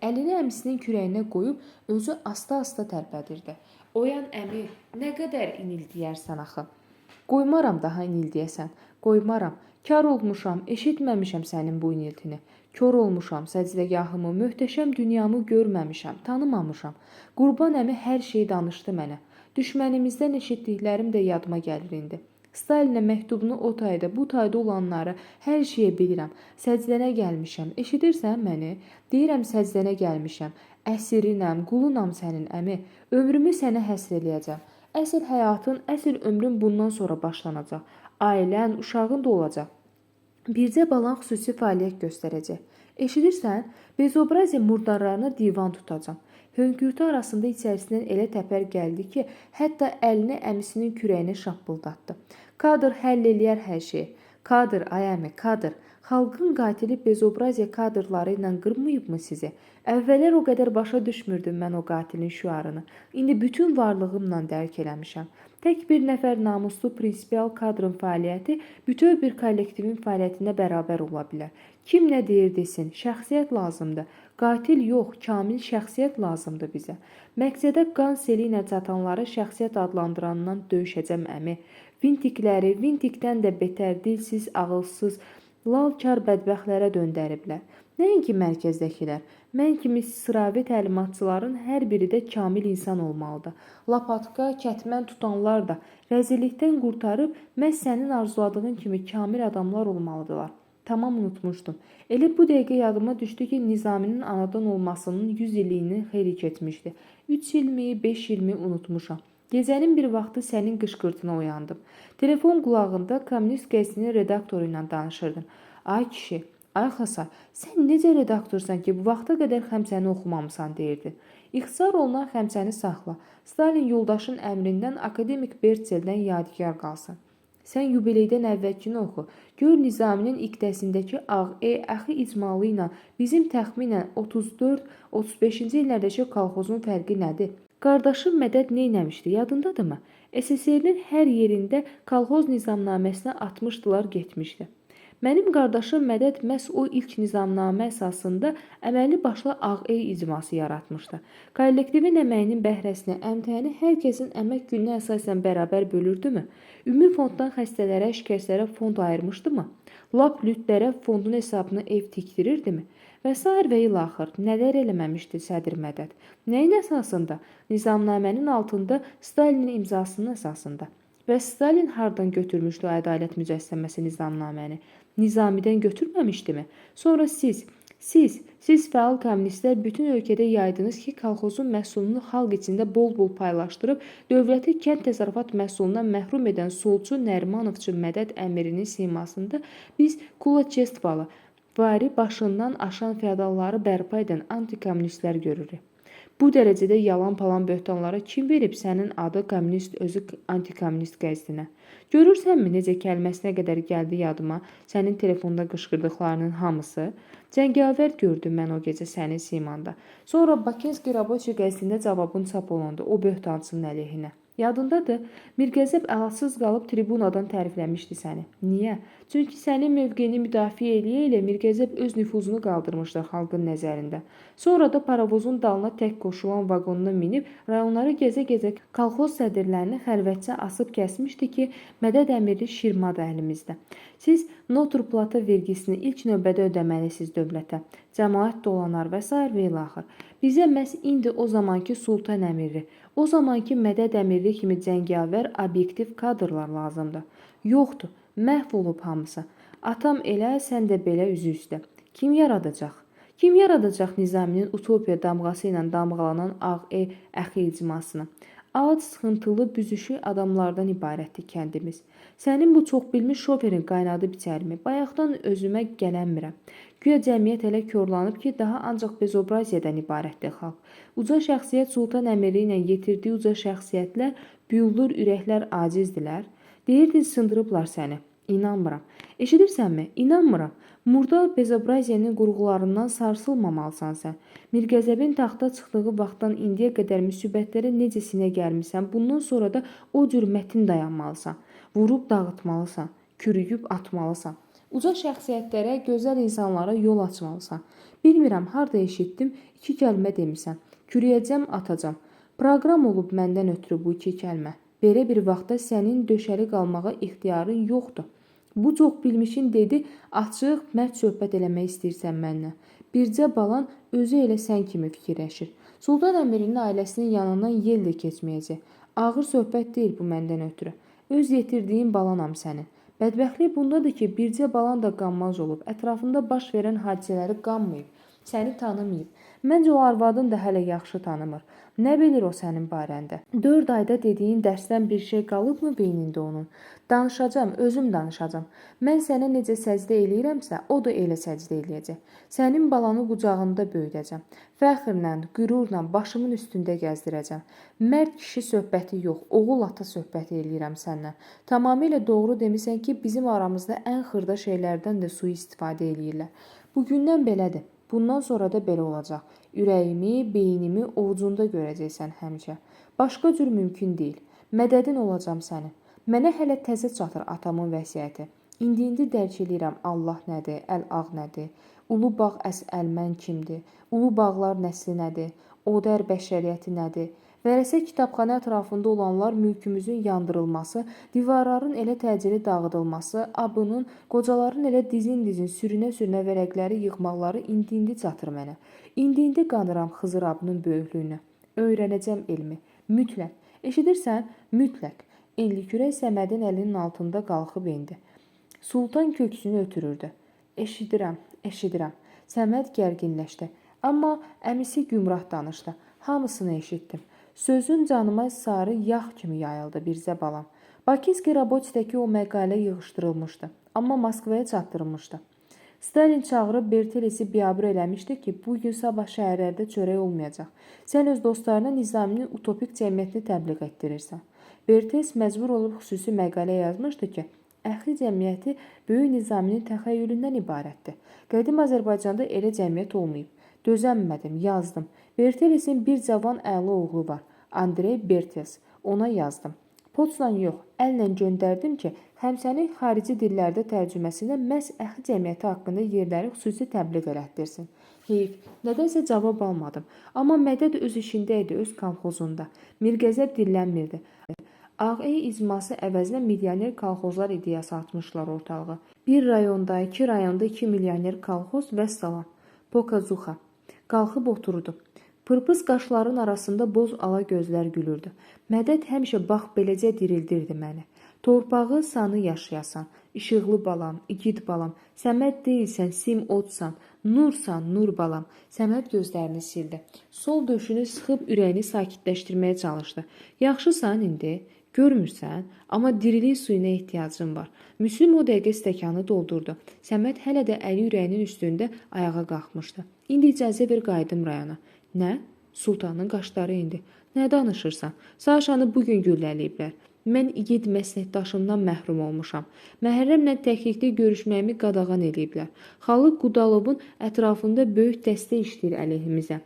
[SPEAKER 1] Əlini əmisinin kürəyinə qoyub özü asta-asta tərpədirdi. Oyan əmi, nə qədər inildəyərsən axı? Qoymaram daha inildəyəsən, qoymaram. Kar olmuşam, eşitməmişəm sənin bu iniltini. Kor olmuşam, səcdəgahımı, möhtəşəm dünyamı görməmişəm, tanımamışam. Qurban əmi hər şeyi danışdı mənə. Düşmənimizdən eşitdiklərim də yadıma gəlir indi. Stalinə məktubunu o tayda, bu tayda olanları, hər şeyi bilirəm. Səcdənə gəlmişəm. Eşidirsən məni? Deyirəm səcdənə gəlmişəm. Əsirinəm, qulunam sənin əmi. Ömrümü sənə həsr eləyəcəm. Əsl həyatın, əsl ömrün bundan sonra başlanacaq. Ailən, uşağın da olacaq. Bircə balan xüsusi fəaliyyət göstərəcək. Eşidirsən? Bezobraziya murdarlarına divan tutacam. Hönkürtü arasında içərisindən elə təpər gəldi ki, hətta əlini əmisinin kürəyinə şappıldatdı. Kadr həll eləyər hər şeyi. Kadr, ay əmi, kadr. Xalqın qatili Bezobraziya kadrları ilə qırmayıbmı sizi? Əvvəllər o qədər başa düşmürdüm mən o qatilin şüarını. İndi bütün varlığımla dərk eləmişəm. Tək bir nəfər namuslu prinsipial kadrın fəaliyyəti bütöv bir kollektivin fəaliyyətinə bərabər ola bilər. Kim nə deyir desin, şəxsiyyət lazımdır. Qatil yox, kamil şəxsiyyət lazımdır bizə. Məqsədə qan seli ilə çatanları şəxsiyyət adlandırandan döyüşəcəm əmi. Vintikləri, vintikdən də betər dilsiz, ağılsız, lalkar bədbəxtlərə döndəriblər. Nəinki mərkəzdəkilər, mən kimi sıravi təlimatçıların hər biri də kamil insan olmalıdır. Lapatka, kətmən tutanlar da rəzillikdən qurtarıb məhz sənin arzuladığın kimi kamil adamlar olmalıdırlar. Tamam unutmuşdum. Elə bu dəqiqə yadıma düşdü ki, Nizaminin anadan olmasının 100 illiyinin xeyli keçmişdi. 3 ilmi, 5 ilmi unutmuşam. Gecənin bir vaxtı sənin qışqırtına oyandım. Telefon qulağında Kommunist qəzetinin redaktoru ilə danışırdım. Ay kişi, ay Xasay, sən necə redaktorsan ki, bu vaxta qədər Xəmsəni oxumamısan deyirdi. İxtisar olunan Xəmsəni saxla. Stalin yoldaşın əmrindən akademik Bertseldən yadigar qalsın. Sən yubileydən əvvəlkini oxu. Gör Nizaminin iqdəsindəki ağ, e, əxi icmalı ilə bizim təxminən 34-35-ci illərdəki kolxozun fərqi nədir? Qardaşım Mədəd neynəmişdi, yadındadırmı? SSR-nin hər yerində kolxoz nizamnaməsinə atmışdılar, getmişdi. Mənim qardaşım Mədəd məhz o ilk nizamnamə əsasında əməlli başlı ağ-e icması yaratmışdı. Kollektivin əməyinin bəhrəsini, əmtəyini hər kəsin əmək gününə əsasən bərabər bölürdümü? Ümumi fonddan xəstələrə, şikəstlərə fond ayırmışdımı? Lap lütlərə fondun hesabına ev tikdirirdimi? Və sair və ilaxır nələr eləməmişdi sədr Mədəd? Nəyin əsasında? Nizamnamənin altında Stalinin imzasının əsasında. Və Stalin hardan götürmüşdü o ədalət mücəssəməsi nizamnaməni? Nizamidən götürməmişdimi? Sonra siz fəal kommunistlər bütün ölkədə yaydınız ki, kolxozun məhsulunu xalq içində bol-bol paylaşdırıb dövləti kənd təsərrüfat məhsulundan məhrum edən solçu Nərimanovçu Mədəd Əmirinin simasında biz Kulaçestvalı, vari başından aşan feodalları bərpa edən antikommunistlər görürük. Bu dərəcədə yalan-palan böhtanlara kim verib sənin adı kommunist özü antikommunist qəzetinə? Görürsənmi necə kəlməsinə qədər gəldi yadıma sənin telefonda qışqırdıqlarının hamısı? Cəngavər gördüm mən o gecə sənin simanda. Sonra Bakinski Raboçi qəzetində cavabın çap olundu o böhtançının əleyhinə. Yadındadır? Mirqəzəb əlacısız qalıb tribunadan tərifləmişdi səni. Niyə? Çünki sənin mövqeyini müdafiə eləyə-eləyə Mirqəzəb öz nüfuzunu qaldırmışdı xalqın nəzərində. Sonra da paravozun dalına tək qoşulan vaqonuna minib rayonları gəzə-gəzə kolxoz sədrlərini xəlvətcə asıb kəsmişdi ki, Mədəd Əmirli şirmadır əlimizdə. Siz noturplata vergisini ilk növbədə ödəməlisiniz dövlətə. Cəmaət dolanar və sair və ilaxır. Bizə məhz indi o zamanki Sultan Əmirli, o zamanki Mədəd Əmirli kimi cəngavər obyektiv kadrlar lazımdır. Yoxdur, məhv olub hamısı. Atam elə, sən də belə üzü üstə. Kim yaradacaq? Kim yaradacaq Nizaminin utopiya damğası ilə damğalanan ağ-e əxi icmasını? Ac, sıxıntılı, büzüşük adamlardan ibarətdir kəndimiz. Sənin bu çoxbilmiş şoferin qaynadıb içərimi? Bayaqdan özümə gələnmirəm. Güya cəmiyyət elə korlanıb ki, daha ancaq bezobraziyadan ibarətdir xalq. Uca şəxsiyyət Sultan Əmirli ilə yetirdiyi uca şəxsiyyətlər, büllur ürəklər acizdilər. Deyirdin sındırıblar səni. İnanmıram. Eşidirsənmi? İnanmıram. Murdar bezobraziyanın qurğularından sarsılmamalısan sən. Mirqəzəbin taxta çıxdığı vaxtdan indiyə qədər müsibətlərə necə sinə gəlmisən, bundan sonra da o cür mətin dayanmalısan. Vurub dağıtmalısan, kürüyüb atmalısan. Uca şəxsiyyətlərə, gözəl insanlara yol açmalısan. Bilmirəm, harda eşitdim, 2 kəlmə demisən. Kürüyəcəm, atacam. Proqram olub məndən ötrü bu 2 kəlmə. Belə bir vaxtda sənin döşəli qalmağa ixtiyarın yoxdur. Bu çox bilmişin dedi, açıq, mərd söhbət eləmək istəyirsən mənlə. Bircə balan özü elə sən kimi fikirləşir. Sultan Əmirinin ailəsinin yanından yel də keçməyəcək. Ağır söhbət deyil bu məndən ötrü. Öz yetirdiyin balanam sənin. Bədbəxtlik bundadır ki, bircə balan da qanmaz olub. Ətrafında baş verən hadisələri qanmayıb. Səni tanımayıb. Məncə o arvadın da hələ yaxşı tanımır. Nə bilir o sənin barəndə? 4 ayda dediyin dərsdən bir şey qalıbmı beynində onun? Danışacam, özüm danışacam. Mən sənə necə səcdə eləyirəmsə, o da elə səcdə eləyəcək. Sənin balanı qucağında böyüdəcəm. Fəxrlə, qürurla başımın üstündə gəzdirəcəm. Mərd kişi söhbəti yox, oğul ata söhbəti eləyirəm səndən. Tamamilə doğru demisən ki, bizim aramızda ən xırda şeylərdən də sui-istifadə eləyirlər. Bugündən belədir. Bundan sonra da belə olacaq. Ürəyimi, beynimi ovucunda görəcəksən həmişə. Başqa cür mümkün deyil. Mədədin olacam sənin. Mənə hələ təzə çatır atamın vəsiyyəti. İndi dərk eləyirəm Allah nədir, əl-ağ nədir, ulu bağ əs əlmən kimdir, ulu bağlar nəsli nədir, odər bəşəriyyəti nədir Vərəsə kitabxana ətrafında olanlar mülkümüzün yandırılması, divarların elə təcili dağıdılması, abının, qocaların elə dizin-dizin sürünə-sürünə vərəqləri yığmaqları indi-indi çatır mənə. İndi-indi qanıram Xızır abının böyüklüyünə. Öyrənəcəm elmi. Mütləq. Eşidirsən? Mütləq. Enlikürək Səmədin əlinin altında qalxıb endi. Sultan köksünü ötürürdü. Eşidirəm, eşidirəm. Səməd gərginləşdi. Amma əmisi gümrah danışdı. Hamısını eşitdim. Sözün canıma sarı yağ kimi yayıldı Birzə balam. Bakınski Rabotidəki o məqalə yığışdırılmışdı, amma Moskvaya çatdırılmışdı. Stalin çağırıb Bertelesi biabır eləmişdi ki, bu gün sabah şəhərlərdə çörək olmayacaq. Sən öz dostlarına Nizaminin utopik cəmiyyətini təbliğ etdirirsən. Bertels məcbur olub xüsusi məqalə yazmışdı ki, əxi cəmiyyəti böyük Nizaminin təxəyyülündən ibarətdir. Qədim Azərbaycanda elə cəmiyyət olmayıb. Dözəmmədim, yazdım. Bertelisin bir cavan əla oğlu var. Andrey Bertels. Ona yazdım. Poçtla yox, əllə göndərdim ki, Xəmsənin xarici dillərdə tərcüməsində məhz əxi cəmiyyəti haqqında yerləri xüsusi təbliğ elətdirsin. Heyf, nədənsə cavab almadım. Amma Mədəd öz işində idi, öz kolxozunda. Mirqəzəb dillənmirdi. Ağ icması əvəzinə milyoner kolxozlar ideyası atmışlar ortalığa. Bir rayonda, iki rayonda 2 milyoner kolxoz vəssalam. Pokazuxa. Qalxıb oturdu. Pırpız qaşların arasında boz ala gözlər gülürdü. Mədəd həmişə bax beləcə dirildirdi məni. Torpağı sanı yaşayasan, işıqlı balam, igid balam, Səməd deyilsən, sim odsan, nursan, nur balam. Səməd gözlərini sildi. Sol döşünü sıxıb ürəyini sakitləşdirməyə çalışdı. Yaxşısan indi? Görmürsən? Amma dirilik suyuna ehtiyacım var. Müslüm o dəqiqə stəkanı doldurdu. Səməd hələ də əli ürəyinin üstündə ayağa qalxmışdı. İndi icazə ver qayıdım rayona. Nə? Sultanın qaşları indi. Nə danışırsan? Saşanı bu gün güllələyiblər. Mən igid məsləkdaşımdan məhrum olmuşam. Məhərrəmlə təklikdə görüşməyimi qadağan eləyiblər. Xalıq Qudalovun ətrafında böyük dəstə işləyir əleyhimizə.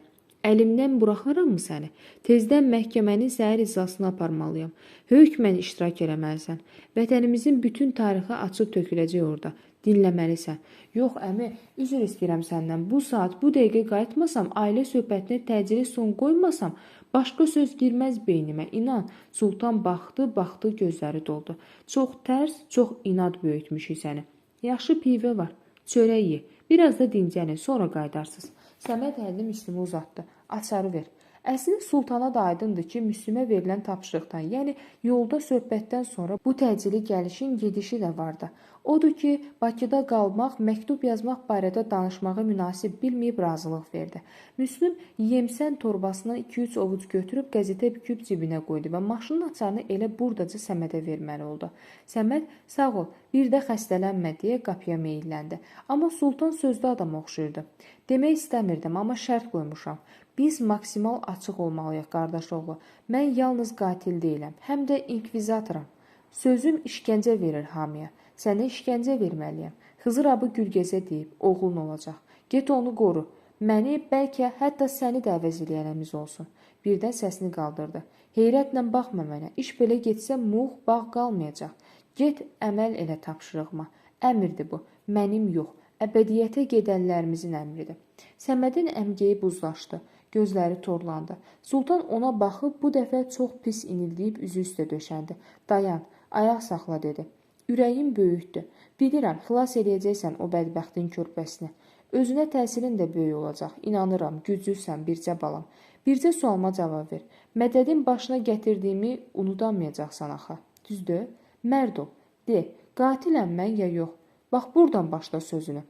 [SPEAKER 1] Əlimdən buraxaram mı səni? Tezdən məhkəmənin səhər iclasına aparmalıyam. Hökmən iştirak eləməlisən. Vətənimizin bütün tarixi açıb töküləcək orada. Dinləməlisən. Yox əmi, üzr istəyirəm səndən. Bu saat, bu dəqiqə qayıtmasam, ailə söhbətinə təcili son qoymasam, başqa söz girməz beynimə. İnan, Sultan baxdı, baxdı, gözləri doldu. Çox tərs, çox inad böyütmüşük səni. Yaxşı pivə var. Çörək ye. Biraz da dincəlin, sonra qayıdarsınız. Səməd əlini Müslümə uzatdı. Açarı ver. Əslində Sultana da aydındır ki, Müslümə verilən tapşırıqdan, yəni yolda söhbətdən sonra bu təcili gəlişin gedişi də vardı. Odur ki, Bakıda qalmaq, məktub yazmaq barədə danışmağı münasib bilməyib razılıq verdi. Müslüm yemsən torbasına 2-3 ovuc götürüb qəzetə büküb cibinə qoydu və maşının açarını elə burdaca Səmədə verməli oldu. Səməd, sağ ol, bir də xəstələnmə deyə qapıya meyilləndi. Amma Sultan sözlü adama oxşayırdı. Demək istəmirdim, amma şərt qoymuşam. Biz maksimal açıq olmalıyıq, qardaşoğlu. Mən yalnız qatil deyiləm, həm də inkvizatoram. Sözüm işgəncə verir hamıya. Sənə işgəncə verməliyəm. Xızır abı Gülgezə deyib, oğlun olacaq. Get onu qoru. Məni, bəlkə hətta səni də əvəz eləyənimiz olsun. Birdən səsini qaldırdı. Heyrətlə baxma mənə. İş belə getsə muğ, bağ qalmayacaq. Get əməl elə tapşırığıma. Əmrdir bu. Mənim yox. Əbədiyyətə gedənlərimizin əmridir. Səmədin əmgeyi buzlaşdı. Gözləri torlandı. Sultan ona baxıb bu dəfə çox pis inildiyib üzü üstə döşəndi. Dayan, ayaq saxla dedi. Ürəyim böyükdür. Bilirəm, xilas eləyəcəksən o bədbəxtin körpəsini. Özünə təsirin də böyük olacaq. İnanıram, güclüsən bircə balam. Bircə sualıma cavab ver. Mədədin başına gətirdiyimi unudamayacaqsan axı. Düzdür? Mərd ol. De, qatiləm mən ya yox? Bax buradan başla sözünü.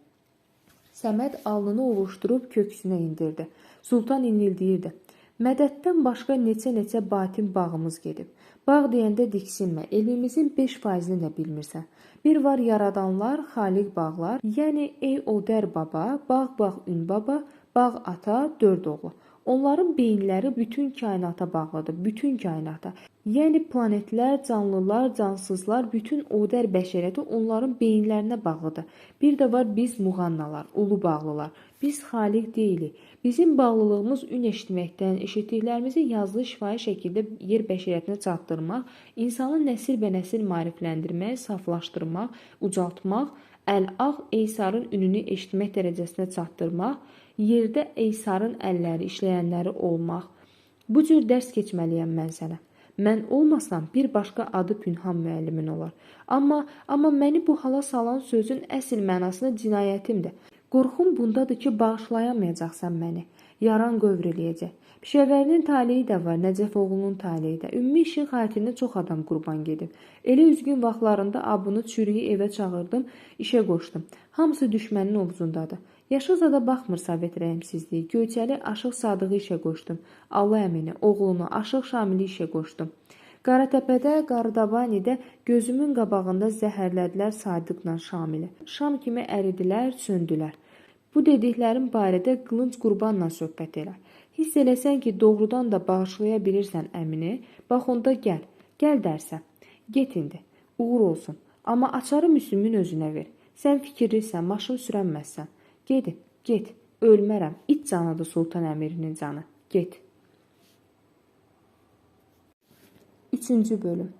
[SPEAKER 1] Səməd alnını ovuşdurub köksünə indirdi. Sultan inildiyirdi. Mədəddən başqa neçə-neçə batin bağımız gedib. Bağ deyəndə diksinmə, elmimizin 5%-ni də bilmirsən. Bir var yaradanlar, xaliq bağlar, yəni ey Odər baba, bağ-bağ ün baba, bağ ata, dörd oğlu. Onların beyinləri bütün kainata bağlıdır, bütün kainata. Yəni planetlər, canlılar, cansızlar, bütün odər bəşəriyyəti onların beyinlərinə bağlıdır. Bir də var biz muğannalar, ulu bağlılar. Biz xaliq deyilik. Bizim bağlılığımız ün eşitməkdən, eşitdiklərimizi yazılı şifahi şəkildə yer bəşəriyyətinə çatdırmaq, insanı nəsil-bənəsil maarifləndirmək, saflaşdırmaq, ucaltmaq, əl-ağ Eysarın ününü eşitmək dərəcəsinə çatdırmaq, yerdə Eysarın əlləri işləyənləri olmaq, Bu cür dərs keçməliyəm mən sənə. Mən olmasam bir başqa adı Pünhan müəllimin olar. Amma məni bu hala salan sözün əsl mənasını cinayətimdir. Qorxum bundadır ki, bağışlayamayacaqsan məni. Yaran qövr eləyəcək. Pişəvərinin taleyi də var, Nəcəfoğlunun taleyi də. Ümumi işin xatirinə çox adam qurban gedib. Elə üzgün vaxtlarında abını çürüyü evə çağırdım, işə qoşdum. Hamısı düşmənin ovcundadır. Yaşı zada baxmır Sovet rəhimsizliyi. Göyçəli Aşıq Sadığı işə qoşdum. Allah əmini, oğlunu, Aşıq Şamili işə qoşdum. Qaratəpədə, Qarıdabanidə gözümün qabağında zəhərlədilər Sadıqla Şamili. Şam kimi əridilər, söndülər. Bu dediklərim barədə Qılınc Qurbanla söhbət elə. Hiss eləsən ki, doğrudan da bağışlaya bilirsən əmini, bax onda gəl, gəl dərsə. Get indi, uğur olsun. Amma açarı Müslümün özünə ver. Sən fikirlisən, maşın sürənməzsən. Gedin, get, ölmərəm, it canıdır Sultan Əmirinin canı. Get. 3-cü bölüm.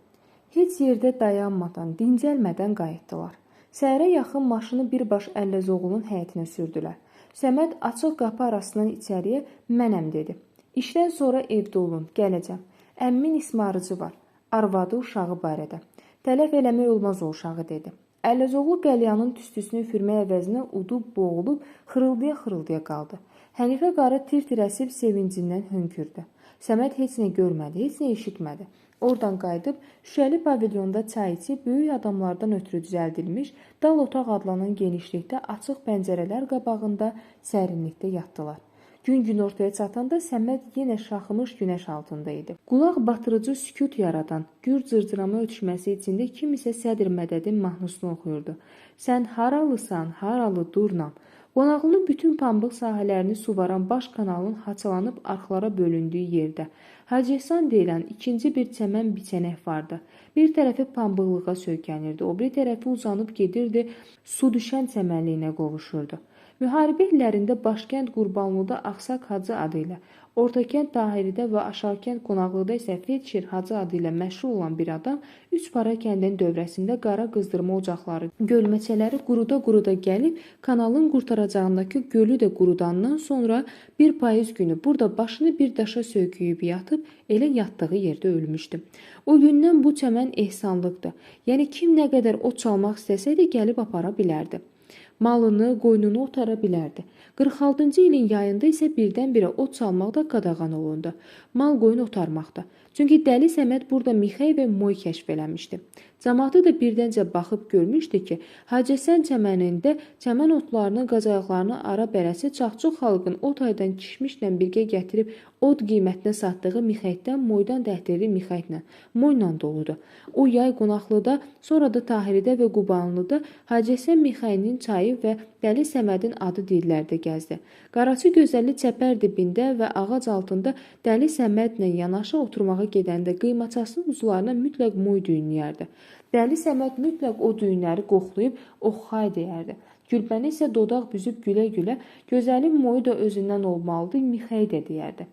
[SPEAKER 1] Heç yerdə dayanmadan, dincəlmədən qayıtdılar. Səhərə yaxın maşını birbaş Əlləzoğlunun həyətinə sürdülər. Səməd açıq qapı arasından içəriyə mənəm dedi. İşdən sonra evdə olun, gələcəm. Əmmin ismarıcı var, arvadı uşağı barədə. Tələf eləmək olmaz o uşağı dedi. Əlləzoğlu qəlyanın tüstüsünü üfürmək əvəzinə udub, boğulub, xırıldaya-xırıldaya qaldı. Hənifə qarı tir-tir əsib sevincindən hönkürdü. Səməd heç nə görmədi, heç nə eşitmədi. Oradan qayıdıb şüşəli pavilyonda çay içib böyük adamlardan ötürü düzəldilmiş dal otaq adlanan genişlikdə açıq pəncərələr qabağında sərinlikdə yatdılar. Gün günortaya çatanda Səməd yenə şaxımış günəş altında idi. Qulaq batırıcı sükut yaradan gür cırcırama ötüşməsi içində kim isə Sədr Mədədin mahnısını oxuyurdu. Sən haralısan, haralı durnam. Qonaqlının bütün pambıq sahələrini suvaran baş kanalın haçalanıb arxlara bölündüyü yerdə Hacı Ehsan deyilən ikinci bir çəmən biçənək vardı. Bir tərəfi pambıqlığa söykənirdi, o biri tərəfi uzanıb gedirdi, su düşən çəmənliyinə qovuşurdu. Müharibə illərində Başkənd Qurbanlıda Axsaq Hacı adı ilə, Ortakənd Tahiridə və Aşağıkənd Qonaqlıda isə Feldşer Hacı adı ilə məşhur olan bir adam üç para kəndin dövrəsində qara qızdırma ocaqları, gölməçələri quruda-quruda gəlib kanalın qurtaracağındakı gölü də qurudandan sonra bir payız günü burada başını bir daşa söyküyüb yatıb elə yatdığı yerdə ölmüşdü. O gündən bu çəmən ehsanlıqdır. Yəni kim nə qədər ot çalmaq istəsəydi gəlib apara bilərdi. Malını, qoynunu otara bilərdi. 46-cı ilin yayında isə birdən-birə ot çalmaq da qadağan olundu. Mal qoyun otarmaqda. Çünki Dəli Səməd burada mixey və moy kəşf eləmişdi. Camaatı da birdəncə baxıb görmüşdü ki, Hacı Həsən çəmənində çəmən otlarının qazayaqlarını ara bərəsi çox-çox xalqın o taydan kişmişlə birgə gətirib od qiymətinə satdığı mixəkdən moydan dəhdirli mixəklə, moyla doludur. O yay Qonaqlıda, sonra da Tahiridə və Qubanlıda Hacı Həsən mixəyinin çayı və Dəli Səmədin adı dillərdə gəzdi. Qaraçı Gözəlli çəpər dibində və ağac altında Dəli Səmədlə yanaşı oturmağa gedəndə qıymaçasının uzularına mütləq moy düyünləyərdi. Dəli Səməd mütləq o düyünləri qoxlayıb oxxay deyərdi. Gülpəni isə dodaq büzüb gülə-gülə gözəlin moyu da özündən olmalıdır, mixəy də deyərdi.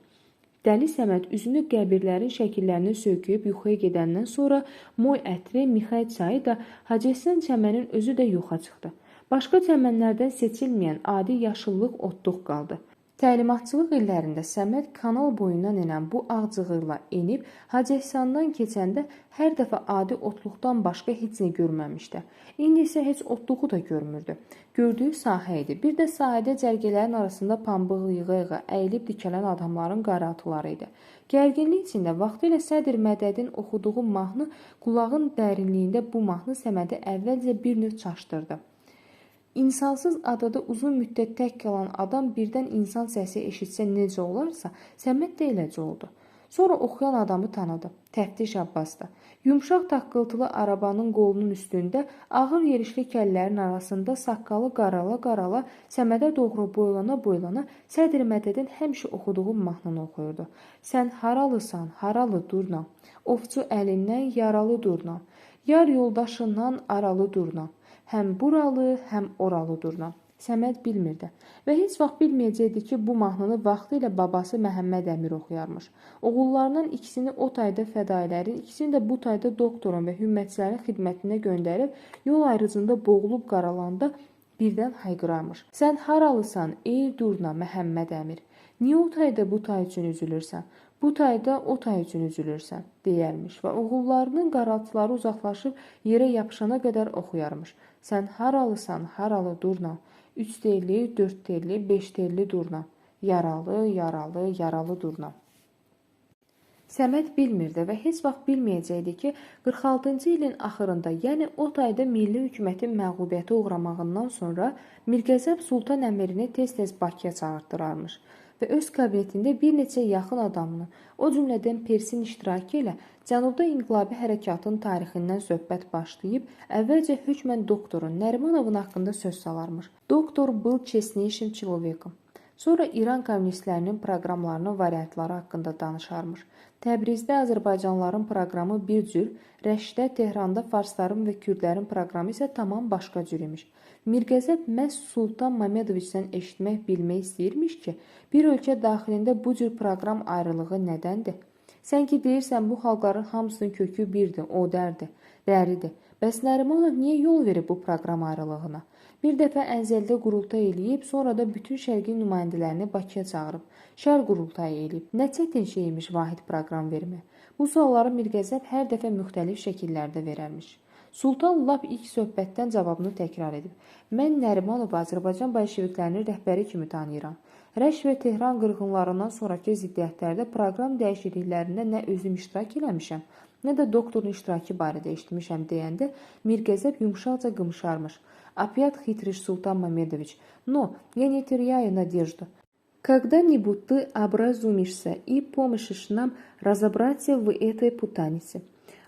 [SPEAKER 1] Dəli Səməd üzünü qəbirlərin şəkillərinə söyküyüb yuxuya gedəndən sonra moy ətri, mixəy çayı da Hacı Həsən çəmənin özü də yoxa çıxdı. Başqa çəmənlərdən seçilməyən adi yaşıllıq otluq qaldı. Təlimatçılıq illərində Səməd kanal boyundan enən bu ağ cığırla enib Hacı Ehsandan keçəndə hər dəfə adi otluqdan başqa heç nə görməmişdi. İndi isə heç otluğu da görmürdü. Gördüyü sahə idi. Bir də sahədə cərgələrin arasında pambıq yığa-yığa əyilib dikələn adamların qaraltıları idi. Gərginlik içində vaxtilə Sədr Mədədin oxuduğu mahnı qulağın dərinliyində bu mahnı Səmədi əvvəlcə bir növ çaşdırdı. İnsansız adada uzun müddət tək qalan adam birdən insan səsi eşitsə necə olarsa, Səməd də eləcə oldu. Sonra oxuyan adamı tanıdı. Təftiş Abbasdı. Yumşaq taqqıltılı arabanın qolunun üstündə ağır yerişli kəllərin arasında saqqalı qarala-qarala Səmədə doğru boylana-boylana Sədr Mədədin həmişə oxuduğu mahnını oxuyurdu. Sən haralısan, haralı durnam, ovçu əlindən yaralı durnam, yar yoldaşından aralı durnam. Həm buralı, həm oralı durnam. Səməd bilmirdi və heç vaxt bilməyəcəkdi ki, bu mahnını vaxtilə babası Məhəmməd Əmir oxuyarmış. Oğullarından ikisini o tayda fədailərin, ikisini də bu tayda doktorun və hümmətçilərin xidmətinə göndərib, yol ayrıcında boğulub qaralanda birdən hayqırarmış. Sən haralısan, ey durna Məhəmməd Əmir? Niyə o tayda bu tay üçün üzülürsən? Bu tayda o tay üçün üzülürsən, deyərmiş və oğullarının qaraltıları uzaqlaşıb yerə yapışana qədər oxuyarmış. Sən haralısan, haralı durnam? 3 telli, 4 telli, 5 telli durnam. Yaralı, yaralı, yaralı durnam. Səməd bilmirdi və heç vaxt bilməyəcəkdi ki, 46-cı ilin axırında, yəni o tayda milli hökumətin məğlubiyyətə uğramağından sonra Mirqəzəb Sultan Əmirini tez-tez Bakıya çağırtdırarmış və öz kabinetində bir neçə yaxın adamını, o cümlədən Persin iştirakı ilə Cənubda inqilabi hərəkatın tarixindən söhbət başlayıb, əvvəlcə hökmən doktorun Nərimanovun haqqında söz salarmış. Doktor был честнейшим человеком. Sonra İran kommunistlərinin proqramlarının variantları haqqında danışarmış. Təbrizdə Azərbaycanlıların proqramı bir cür, Rəşdə, Tehranda farsların və kürdlərin proqramı isə tamam başqa cür imiş. Mirqəzəb məhz Sultan Mamedoviçdən eşitmək, bilmək istəyirmiş ki, bir ölkə daxilində bu cür proqram ayrılığı nədəndir? Sən ki deyirsən bu xalqların hamısının kökü birdir, o dərdir, dəridir. Bəs Nərimanov niyə yol verib bu proqram ayrılığına? Bir dəfə Ənzəldə qurultay eləyib, sonra da bütün şərqin nümayəndələrini Bakıya çağırıb, şərq qurultayı eləyib. Nə çətin şey imiş vahid proqram vermək? Bu sualları Mirqəzəb hər dəfə müxtəlif şəkillərdə verərmiş. Sultan lap ilk söhbətdən cavabını təkrar edib. Mən Nərimanovu Azərbaycan bolşeviklərinin rəhbəri kimi tanıyıram. Rəşt və Tehran qırğınlarından sonrakı ziddiyyətlərdə proqram dəyişikliklərində nə özüm iştirak eləmişəm, nə də doktorun iştirakı barədə eşitmişəm deyəndə Mirqəzəb yumşaqca qımşarmış. Опять хитришь, Султан Мамедович, но я не теряю надежду. Когда-нибудь ты образумишься и поможешь нам разобраться в этой путанице.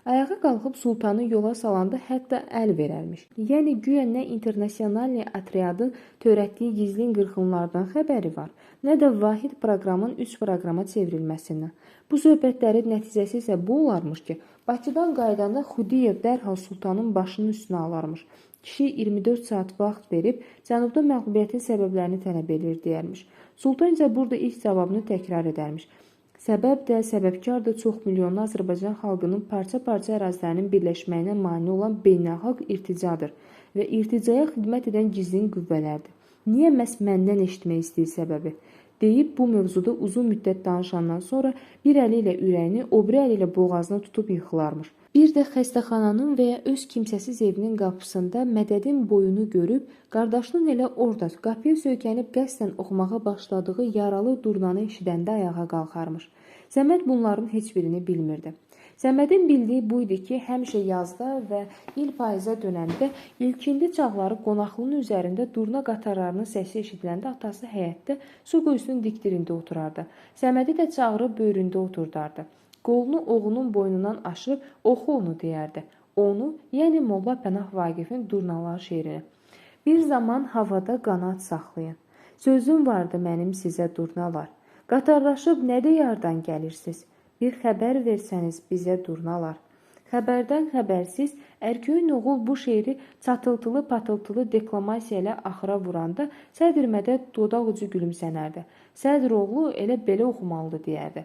[SPEAKER 1] Ayağa qalxıb sultanı yola salanda hətta əl verərmiş. Yəni güya nə internasional otryadın törətdiyi gizlin qırğınlardan xəbəri var, nə də vahid proqramın 3 proqrama çevrilməsindən. Bu söhbətlərin nəticəsi isə bu olarmış ki, Bakıdan qayıdanda Xudiyev dərhal sultanın başının üstünə alarmış. Kişi 24 saat vaxt verib cənubda məğlubiyyətin səbəblərini tələb edir deyərmiş. Sultan isə burada ilk cavabını təkrar edərmiş. Səbəb də, səbəbkar da çox milyonlu Azərbaycan xalqının parça-parça ərazilərinin birləşməyinə mane olan beynəlxalq irticadır və irticaya xidmət edən gizlin qüvvələrdir. Niyə məhz məndən eşitmək istəyir səbəbi? Deyib bu mövzuda uzun müddət danışandan sonra bir əli ilə ürəyini, o biri əli ilə boğazını tutub yıxılarmış. Bir də xəstəxananın və ya öz kimsəsiz evinin qapısında Mədədin boyunu görüb, qardaşının elə orada qapıya söykənib qəsdən oxumağa başladığı yaralı durnanı eşidəndə ayağa qalxarmış. Səməd bunların heç birini bilmirdi. Səmədin bildiyi bu idi ki, həmişə yazda və il payıza dönəndə ilkindi çağları qonaqlının üzərində durna qatarlarının səsi eşidiləndə atası həyətdə su quyusunun dikdirində oturardı. Səmədi də çağırıb böyründə oturdardı. Qolunu oğlunun boynundan aşırıb oxu onu deyərdi. Onu, yəni Molla Pənah Vaqifin Durnalar şeirini. Bir zaman havada qanad saxlayın. Sözüm vardı mənim sizə durnalar. Qatarlaşıb nə diyardan gəlirsiz? Bir xəbər versəniz bizə durnalar. Xəbərdən xəbərsiz Ərköyün oğul bu şeiri çatıltılı patıltılı deklamasiya ilə axıra vuranda Sədr Mədəd dodaq ucu gülümsənərdi. Sədr oğlu elə belə oxumalıdır deyərdi.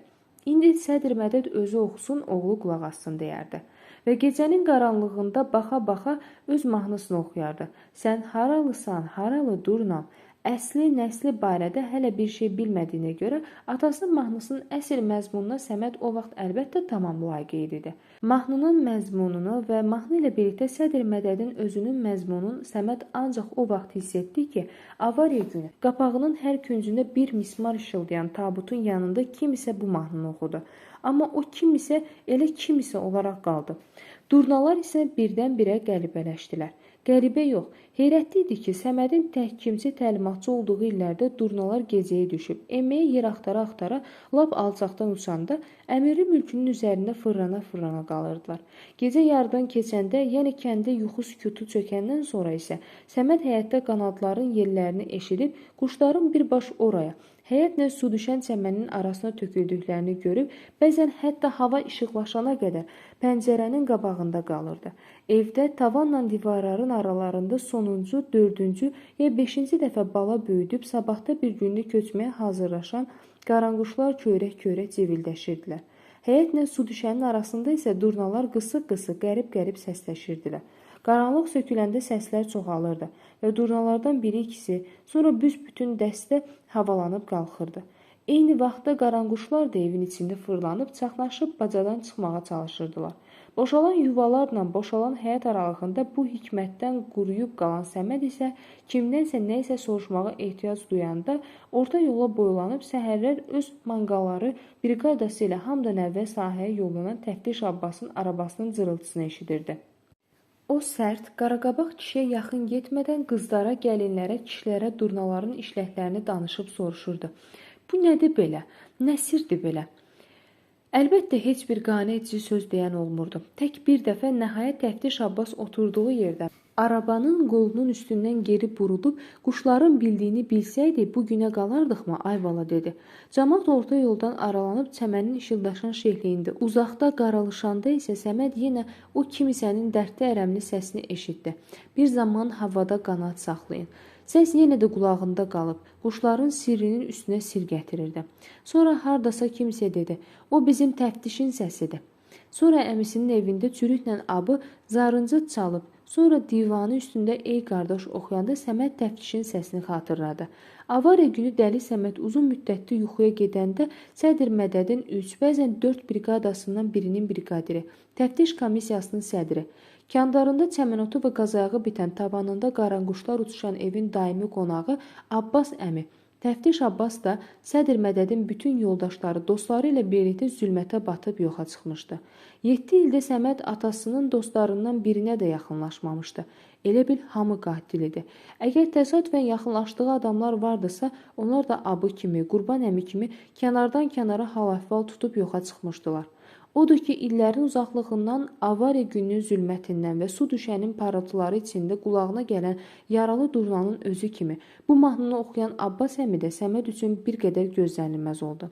[SPEAKER 1] İndi Sədr Mədəd özü oxusun, oğlu qulaq assın deyərdi. Və gecənin qaranlığında baxa-baxa öz mahnısını oxuyardı. Sən haralısan, haralı durnam? Əsli, nəsli barədə hələ bir şey bilmədiyinə görə atasının mahnısının əsl məzmununa Səməd o vaxt əlbəttə tamam laqeyd idi. Mahnının məzmununu və mahnı ilə birlikdə Sədr Mədədin özünün məzmununu Səməd ancaq o vaxt hiss etdi ki, avariya günü qapağının hər küncündə bir mismar işıldayan tabutun yanında kim isə bu mahnını oxudu. Amma o kim isə elə kim isə olaraq qaldı. Durnalar isə birdən-birə qəribələşdilər. Qəribə yox, heyrətli idi ki, Səmədin təhkimçi təlimatçı olduğu illərdə durnalar gecəyə düşüb, enməyə yer axtara-axtara lap alçaqdan uçanda əmirli mülkünün üzərində fırlana-fırlana qalırdılar. Gecə yarıdan keçəndə, yəni kəndə yuxu sükutu çökəndən sonra isə Səməd həyətdə qanadların yellərini eşidib, quşların bir baş oraya, həyətlə su düşən çəmənin arasına töküldüklərini görüb, bəzən hətta hava işıqlaşana qədər pəncərənin qabağında qalırdı. Evdə tavanla divarların aralarında sonuncu, dördüncü ya beşinci dəfə bala böyüdüb sabahda bir günlük köçməyə hazırlaşan qaranquşlar köyrək-köyrək civildəşirdilər. Həyətlə su düşənin arasında isə durnalar qısıq-qısıq, qərib-qərib səsləşirdilər. Qaranlıq söküləndə səslər çoxalırdı və durnalardan biri ikisi, sonra büsbütün dəstə havalanıb qalxırdı. Eyni vaxtda qaranquşlar da evin içində fırlanıb, çaxnaşıb bacadan çıxmağa çalışırdılar. Boşalan yuvalarla boşalan həyat aralığında bu hikmətdən quruyub qalan Səməd isə kimdənsə nə isə soruşmağa ehtiyac duyanda orta yola boylanıb səhərlər öz manqaları briqadası ilə hamıdan əvvəl sahəyə yollanan Təftiş Abbasın arabasının cırıltısını eşidirdi. O sərt, qaraqabaq kişiyə yaxın getmədən qızlara, gəlinlərə, kişilərə durnaların işləklərini danışıb soruşurdu. Bu nədir belə? Nə sirdir belə? Əlbəttə heç bir qane edici söz deyən olmurdu. Tək bir dəfə nəhayət Təftiş Abbas oturduğu yerdən arabanın qolunun üstündən geri burulub quşların bildiyini bilsəydi bu günə qalardıqmı ay bala dedi. Camaat orta yoldan aralanıb çəmənin işıldaşan şehliyində uzaqda qaralışanda isə Səməd yenə o kimisənin dərdli ərəmli səsini eşitdi. Bir zaman havada qanad saxlayın. Səs yenə də qulağında qalıb, quşların sirrinin üstünə sir gətirirdi. Sonra hardasa kimsə dedi, o bizim təftişin səsidir. Sonra əmisinin evində çürüklə abı zarıncı çalıb, sonra divanı üstündə ey qardaş oxuyanda Səməd təftişin səsini xatırladı. Avariya günü dəli Səməd uzun müddətli yuxuya gedəndə Sədr Mədədin 3, bəzən 4 briqadasından birinin briqadiri, təftiş komissiyasının sədri, kandarında çəmənotu və qazayağı bitən tavanında qaranquşlar uçuşan evin daimi qonağı Abbas əmi, Təftiş Abbas da Sədr Mədədin bütün yoldaşları, dostları ilə birlikdə zülmətə batıb yoxa çıxmışdı. 7 ildə Səməd atasının dostlarından birinə də yaxınlaşmamışdı. Elə bil hamı qatil idi. Əgər təsadüfən yaxınlaşdığı adamlar vardısa, onlar da Abı kimi, Qurban əmi kimi kənardan kənara hal-əhval tutub yoxa çıxmışdılar. Odur ki, illərin uzaqlığından, avariya gününün zülmətindən və su düşənin parıltıları içində qulağına gələn yaralı durnanın özü kimi bu mahnını oxuyan Abbas əmi də Səməd üçün bir qədər gözlənilməz oldu.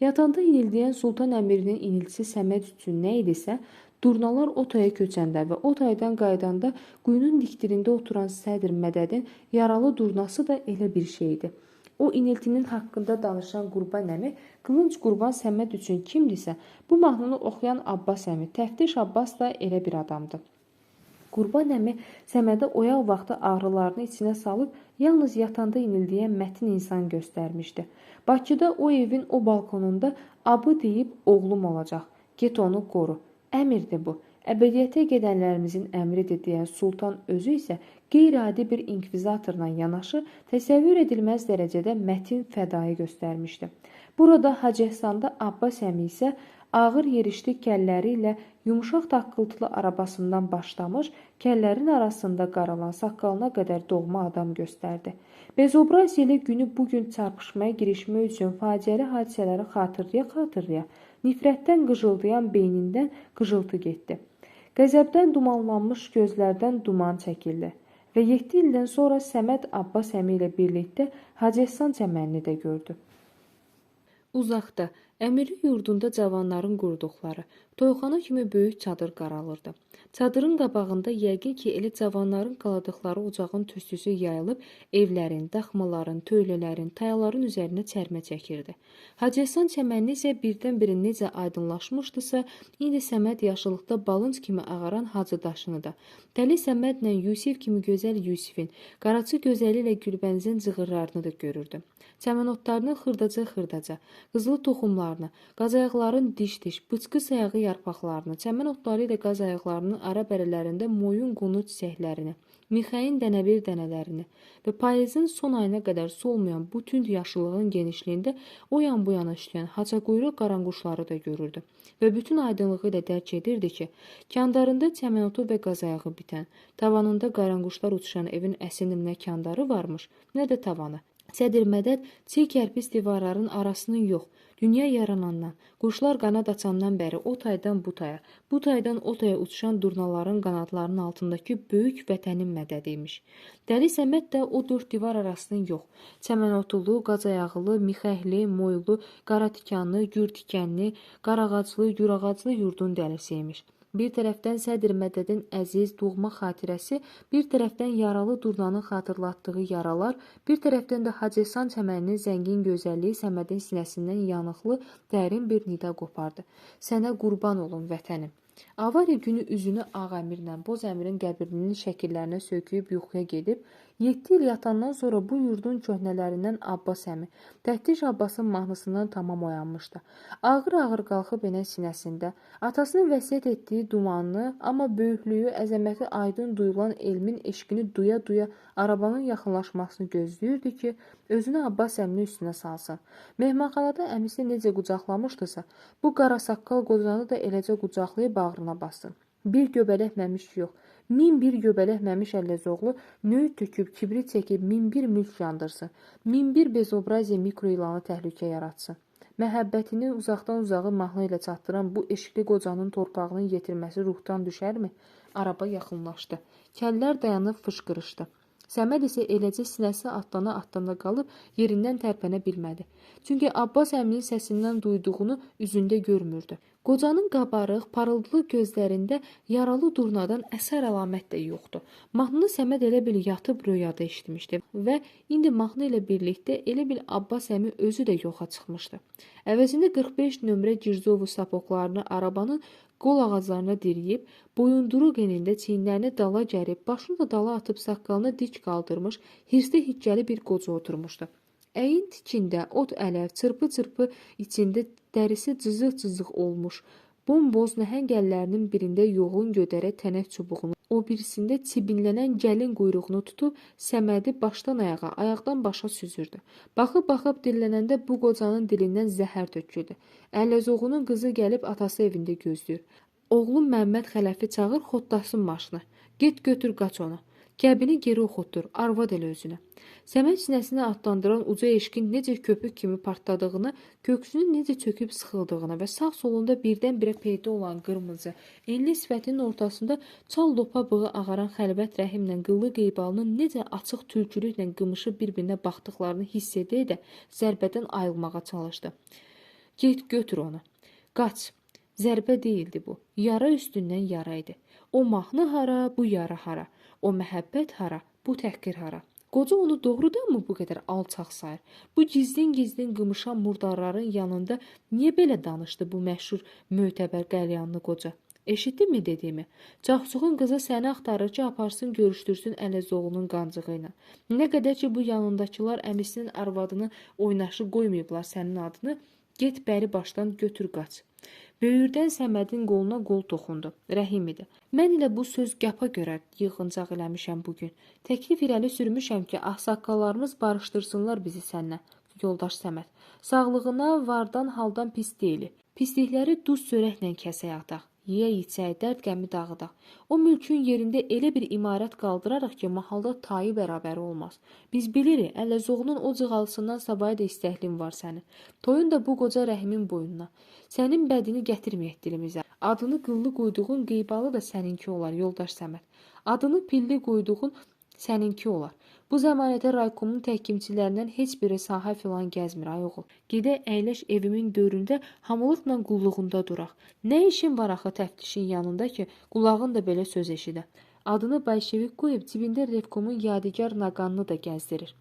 [SPEAKER 1] Yatanda inildəyən Sultan Əmirinin iniltisi Səməd üçün nə idisə, durnalar o taya köçəndə və o taydan qayıdanda quyunun diktirində oturan Sədr Mədədin yaralı durnası da elə bir şeydi. O iniltinin haqqında danışan Qurban əmi, Qılınc Qurban Səməd üçün kimdirsə, bu mahnını oxuyan Abbas əmi, Təftiş Abbas da elə bir adamdı. Qurban əmi Səmədə oyaq vaxtı ağrılarını içinə salıb, yalnız yatanda inildəyən mətin insan göstərmişdi. Bakıda o evin o balkonunda abı deyib oğlum olacaq, get onu qoru. Əmirdir bu. Əbədiyyətə gedənlərimizin əmridir deyən Sultan özü isə qeyri-adi bir inkvizatorla yanaşı təsəvvür edilməz dərəcədə mətin fədai göstərmişdi. Burada Hacı Ehsanda Abbas əmi isə ağır yerişli kəlləri ilə yumşaq taqqıltılı arabasından başlamış, kəllərin arasında qaralan saqqalına qədər doğma adam göstərdi. Bezobraz ilə günü bugün çarpışmaya girişmək üçün faciəli hadisələri xatırlaya-xatırlaya nifrətdən qıcıldayan beynindən qıcıltı getdi. Qəzəbdən dumanlanmış gözlərdən duman çəkildi və 7 ildən sonra Səməd Abbas əmi ilə birlikdə Hacı Ehsan çəmənini də gördü. Uzaqda, Əmirli yurdunda cavanların qurduqları toyxana kimi böyük çadır qaralırdı. Çadırın qabağında yəqin ki, elə cavanların qaladıqları ocağın tüstüsü yayılıb evlərin, daxmaların, töylələrin, tayaların üzərinə çərmə çəkirdi. Hacı Ehsan çəmənini isə birdən-birə necə aydınlaşmışdısa, indi Səməd yaşıllıqda balınc kimi ağaran Hacı Daşını da, Dəli Səmədlə Yusif kimi gözəl Yusifin, Qaraçı gözəli ilə Gülbənizin cığırlarını da görürdü. Çəmən otlarının xırdaca-xırdaca, qızılı toxumlarını, qazayaqların diş-diş, bıçqı sayağı yarpaqlarını, çəmən otları ilə qaz ayaqlarının ara bərələrində moyun qonur çiçəklərini, mixəyin dənəbir dənələrini və payızın son ayına qədər solmayan bu tünd yaşıllığın genişliyində o yan bu yana işləyən haçaquyruq qaranquşları da görürdü və bütün aydınlığı ilə dərk edirdi ki, kandarında çəmən otu və qazayağı bitən, tavanında qaranquşlar uçuşan evin əslində nə kandarı varmış, nə də tavanı. Sədr Mədəd çiy kərpic divarların arasının yox, dünya yaranandan, quşlar qanad açandan bəri o taydan bu taya, bu taydan o taya uçuşan durnaların qanadlarının altındakı böyük vətənin mədədi imiş. Dəli Səməd də o dörd divar arasının yox, çəmənotulu, qazayağılı, mixəhli, moylu, qara tikanlı, gür tikanlı, qarağaclı, gürağaclı yurdun dəlisi imiş. Bir tərəfdən Sədr Mədədin əziz, doğma xatirəsi, bir tərəfdən yaralı durnanın xatırlatdığı yaralar, bir tərəfdən də Hacı Ehsan çəməninin zəngin gözəlliyi Səmədin sinəsindən yanıqlı, dərin bir nida qopardı. Sənə qurban olum vətənim. Avariya günü üzünü Ağ Əmirlə Boz Əmirin qəbrinin şəkillərinə söyküyüb yuxuya gedib, 7 il yatandan sonra bu yurdun köhnələrindən Abbas əmi, Təftiş Abbasın mahnısından tamam oyanmışdı. Ağır-ağır qalxıb enən sinəsində atasının vəsiyyət etdiyi dumanlı, amma böyüklüyü, əzəməti aydın duyulan elmin eşqini duya-duya arabanın yaxınlaşmasını gözləyirdi ki, özünü Abbas əminin üstünə salsın. Mehmanxanada əmisi necə qucaqlamışdısa, bu qarasaqqal qocanı da eləcə qucaqlayıb bağrına bassın. Bir göbələk məmiş yox, min bir göbələk məmiş Əlləzoğlu nöyüd töküb, kibrit çəkib, min bir mülk yandırsın, min bir bezobraziya mikro ilanı təhlükə yaratsın. Məhəbbətini uzaqdan uzağı mahnı ilə çatdıran bu eşqli qocanın torpağının yetirməsi ruhdan düşərmi? Araba yaxınlaşdı. Kəllər dayanıb fışqırışdı. Səməd isə eləcə sinəsi atlana-atlana qalıb yerindən tərpənə bilmədi. Çünki Abbas əminin səsindən duyduğunu üzündə görmürdü. Qocanın qabarıq, parıltılı gözlərində yaralı durnadan əsər əlamət də yoxdu. Mahnını Səməd elə bil yatıb röyada eşitmişdi və indi mahnı ilə birlikdə elə bil Abbas əmi özü də yoxa çıxmışdı. Əvəzində 45 nömrə Girzovu sapoqlarını arabanın qol ağaclarına diriyib, boyunduruq enində çiyinlərini dala gərib, başını da dala atıb saqqalını dik qaldırmış, hirsli hikkəli bir qoca oturmuşdu. Əyin tikində ot ələv, çırpı-çırpı içində dərisi cızıq-cızıq olmuş, bomboz nəhəng əllərinin birində yoğun gödərə tənək çubuğunu, o birisində çibinlənən gəlin quyruğunu tutub Səmədi başdan ayağa, ayaqdan başa süzürdü. Baxıb-baxıb dillənəndə bu qocanın dilindən zəhər töküldü. Əlləzoğlunun qızı gəlib atası evində gözləyir. Oğlum Məmməd Xələfi çağır, xotdasın maşını. Get götür qaç onu. Kəbini geri oxutdur, arvad elə özünə. Səməd sinəsinə atlandıran uca eşqin necə köpük kimi partladığını, köksünün necə çöküb sıxıldığını və sağ solunda birdən-birə peyda olan qırmızı, enli sifətinin ortasında çal lopa bığı ağaran Xəlvət Rəhimlə qıllı Qeybalının necə açıq tülkülüklə qımışıb bir-birinə baxdıqlarını hiss edə-edə zərbədən ayılmağa çalışdı. Get götür onu. Qaç. Zərbə deyildi bu. Yara üstündən yara idi. O mahnı hara, bu yara hara. O məhəbbət hara, bu təhqir hara. Qoca onu doğrudanmı bu qədər alçaq sayır? Bu gizlin-gizlin qımışan murdarların yanında niyə belə danışdı bu məşhur mötəbər qəlyanlı qoca? Eşitdinmi dediyimi? Çaxçuğun qızı səni axtarır ki, aparsın görüşdürsün Ələzoğlunun qancığı ilə. Nə qədər ki, bu yanındakılar əmisinin arvadını oynaşı qoymayıblar sənin adını, get bəri başdan götür qaç. Böyürdən Səmədin qoluna qol toxundu. Rəhim idi. Mən elə bu söz gəpa görə yığıncaq eləmişəm bu gün. Təklif irəli sürmüşəm ki, ağsaqqallarımız barışdırsınlar bizi səninlə, yoldaş Səməd. Sağlığına vardan haldan pis deyilik. Pislikləri duz çörəklə kəsək ataq. Yeyə içək, dərd qəmi dağıdaq. O mülkün yerində elə bir imarət qaldırarıq ki, mahalda tayı bərabəri olmaz. Biz bilirik, Ələzoğlunun o cığalısından sabahı da istəklin var sənin. Toyun da bu qoca Rəhimin boynuna. Sənin bədini gətirməyək dilimizə. Adını qıllı qoyduğun Qeybalı da səninki olar, yoldaş Səməd. Adını pilli qoyduğun səninki olar. Bu zəmanədə raykomun təhkimçilərindən heç biri sahə filan gəzmir, ay oğul. Gedək əyləş evimin göründə hamılıqla qulluğunda duraq. Nə işin var axı təftişin yanında ki, qulağın da belə söz eşidə. Adını bolşevik qoyub cibində revkomun yadigar naqanını da gəzdirir.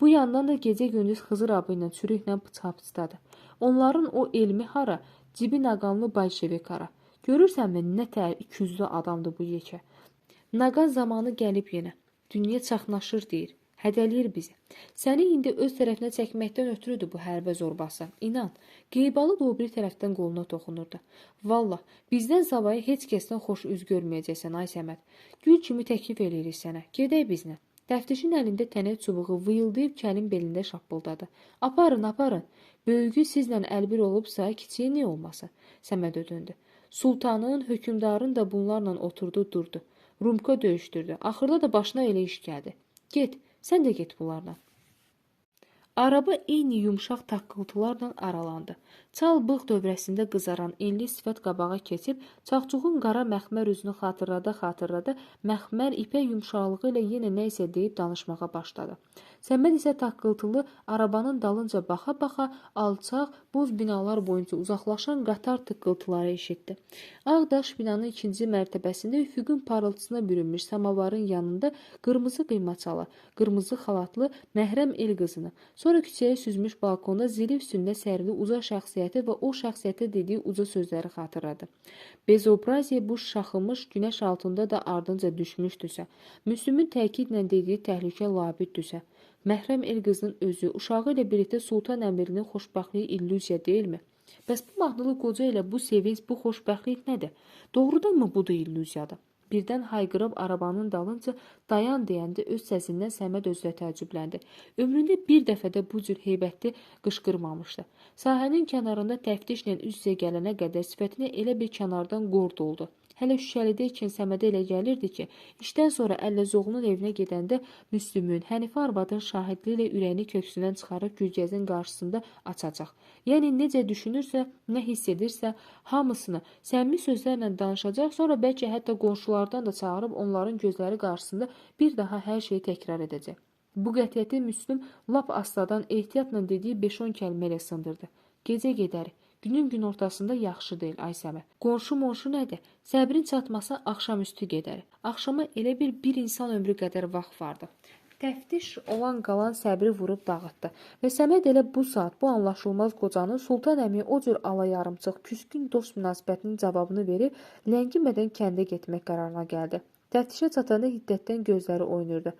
[SPEAKER 1] Bu yandan da gecə-gündüz Xızır abı ilə çürüklə pıçapıçdadır. Onların o elmi hara, cibi naqanlı bolşevik hara. Görürsənmi nə tər ikiyüzlü adamdır bu yekə. Naqan zamanı gəlib yenə. Dünya çaxnaşır deyir, hədələyir bizi. Səni indi öz tərəfinə çəkməkdən ötürüdür bu hərbə zorbası. İnan, Qeybalı da o biri tərəfdən qoluna toxunurdu. Vallah, bizdən savayı heç kəsdən xoş üz görməyəcəksən, ay Səməd. Gül kimi təklif eləyirik sənə. Gedək bizlə. Təftişin əlində tənək çubuğu vıyıldayıb kəlin belində şappıldadı. Aparın, aparın. Böyüyü sizlə əlbir olubsa, kiçiyi niyə olmasın? Səməd ödündü. Sultanın, hökmdarın da bunlarla oturdu, durdu. Rumka döyüşdürdü. Axırda da başına elə iş gəldi. Get, sən də get bunlarla. Araba eyni yumşaq taqqıltılarla aralandı. Çal bığ dövrəsində qızaran enli sifət qabağa keçib, Çaxçuğun qara məxmər üzünü xatırlada-xatırlada məxmər ipək yumşaqlığı ilə yenə nə isə deyib danışmağa başladı. Səməd isə taqqıltılı arabanın dalınca baxa-baxa alçaq, boz binalar boyunca uzaqlaşan qatar tıqqıltıları eşitdi. Ağ daş binanın ikinci mərtəbəsində üfüqün parıltısına bürünmüş samavarın yanında qırmızı qıymaçalı, qırmızı xalatlı məhrəm el qızını, sonra küçəyə süzmüş balkonda zili üstündə sərili uca şəxsi şəxsiyyəti və o şəxsiyyətə dediyi uca sözləri xatırladı. Bezobraziya bu şaxımış günəş altında da ardınca düşmüşdüsə, Müslümün təkidlə dediyi təhlükə labüddüsə, məhrəm el qızının özü, uşağı ilə birlikdə Sultan Əmirinin xoşbəxtliyi illüziya deyilmi? Bəs bu mahnılı qoca ilə bu sevinc, bu xoşbəxtlik nədir? Doğrudanmı bu da illüziyadır? Birdən hayqırıb arabanın dalınca dayan deyəndə öz səsindən Səməd özü də təəccübləndi. Ömründə bir dəfə də bu cür heybətli qışqırmamışdı. Sahənin kənarında təftişlə üz-üzə gələnə qədər sifətinə elə bir kənardan qor doldu. Hələ Şüşəlidə ikən Səmədə elə gəlirdi ki, işdən sonra Əlləzoğlunun evinə gedəndə Müslümün, Hənifə arvadın şahidliyi ilə ürəyini köksündən çıxarıb Gülgəzin qarşısında açacaq. Yəni necə düşünürsə, nə hiss edirsə, hamısını səmimi sözlərlə danışacaq, sonra bəlkə hətta qonşulardan da çağırıb onların gözləri qarşısında bir daha hər şeyi təkrar edəcək. Bu qətiyyəti Müslüm lap astadan ehtiyatla dediyi 5-10 kəlmə ilə sındırdı. Gecə gedərik. Günün gün ortasında yaxşı deyil, ay Səməd. Qonşu-monşu nədir? Səbrin çatmasa axşamüstü gedərik. Axşama elə bir insan ömrü qədər vaxt vardı. Təftiş olan qalan səbri vurub dağıtdı və Səməd elə bu saat bu anlaşılmaz qocanın Sultan əmiyə o cür ala-yarımçıq, küskün dost münasibətinin cavabını verib ləngimədən kəndə getmək qərarına gəldi. Təftişə çatanda hiddətdən gözləri oynayırdı.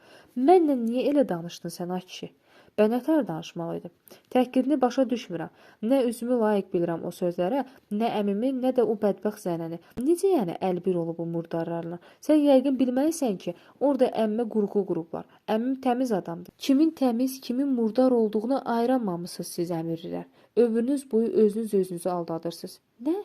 [SPEAKER 1] Mənlə niyə elə danışdın sən, ay kişi? Bə nətər danışmalıydım? Təhqirini başa düşmürəm. Nə özümü layiq bilirəm o sözlərə, nə əmimi, nə də o bədbəxt zənəni. Necə yəni əl bir olub o murdarlarla? Sən yəqin bilməlisən ki, orada əmmə qurğu qurublar. Əmmim təmiz adamdır. Kimin təmiz, kimin murdar olduğunu ayıramamısınız siz əmirlilər. Ömrünüz boyu özünüz özünüzü aldadırsınız. Nə?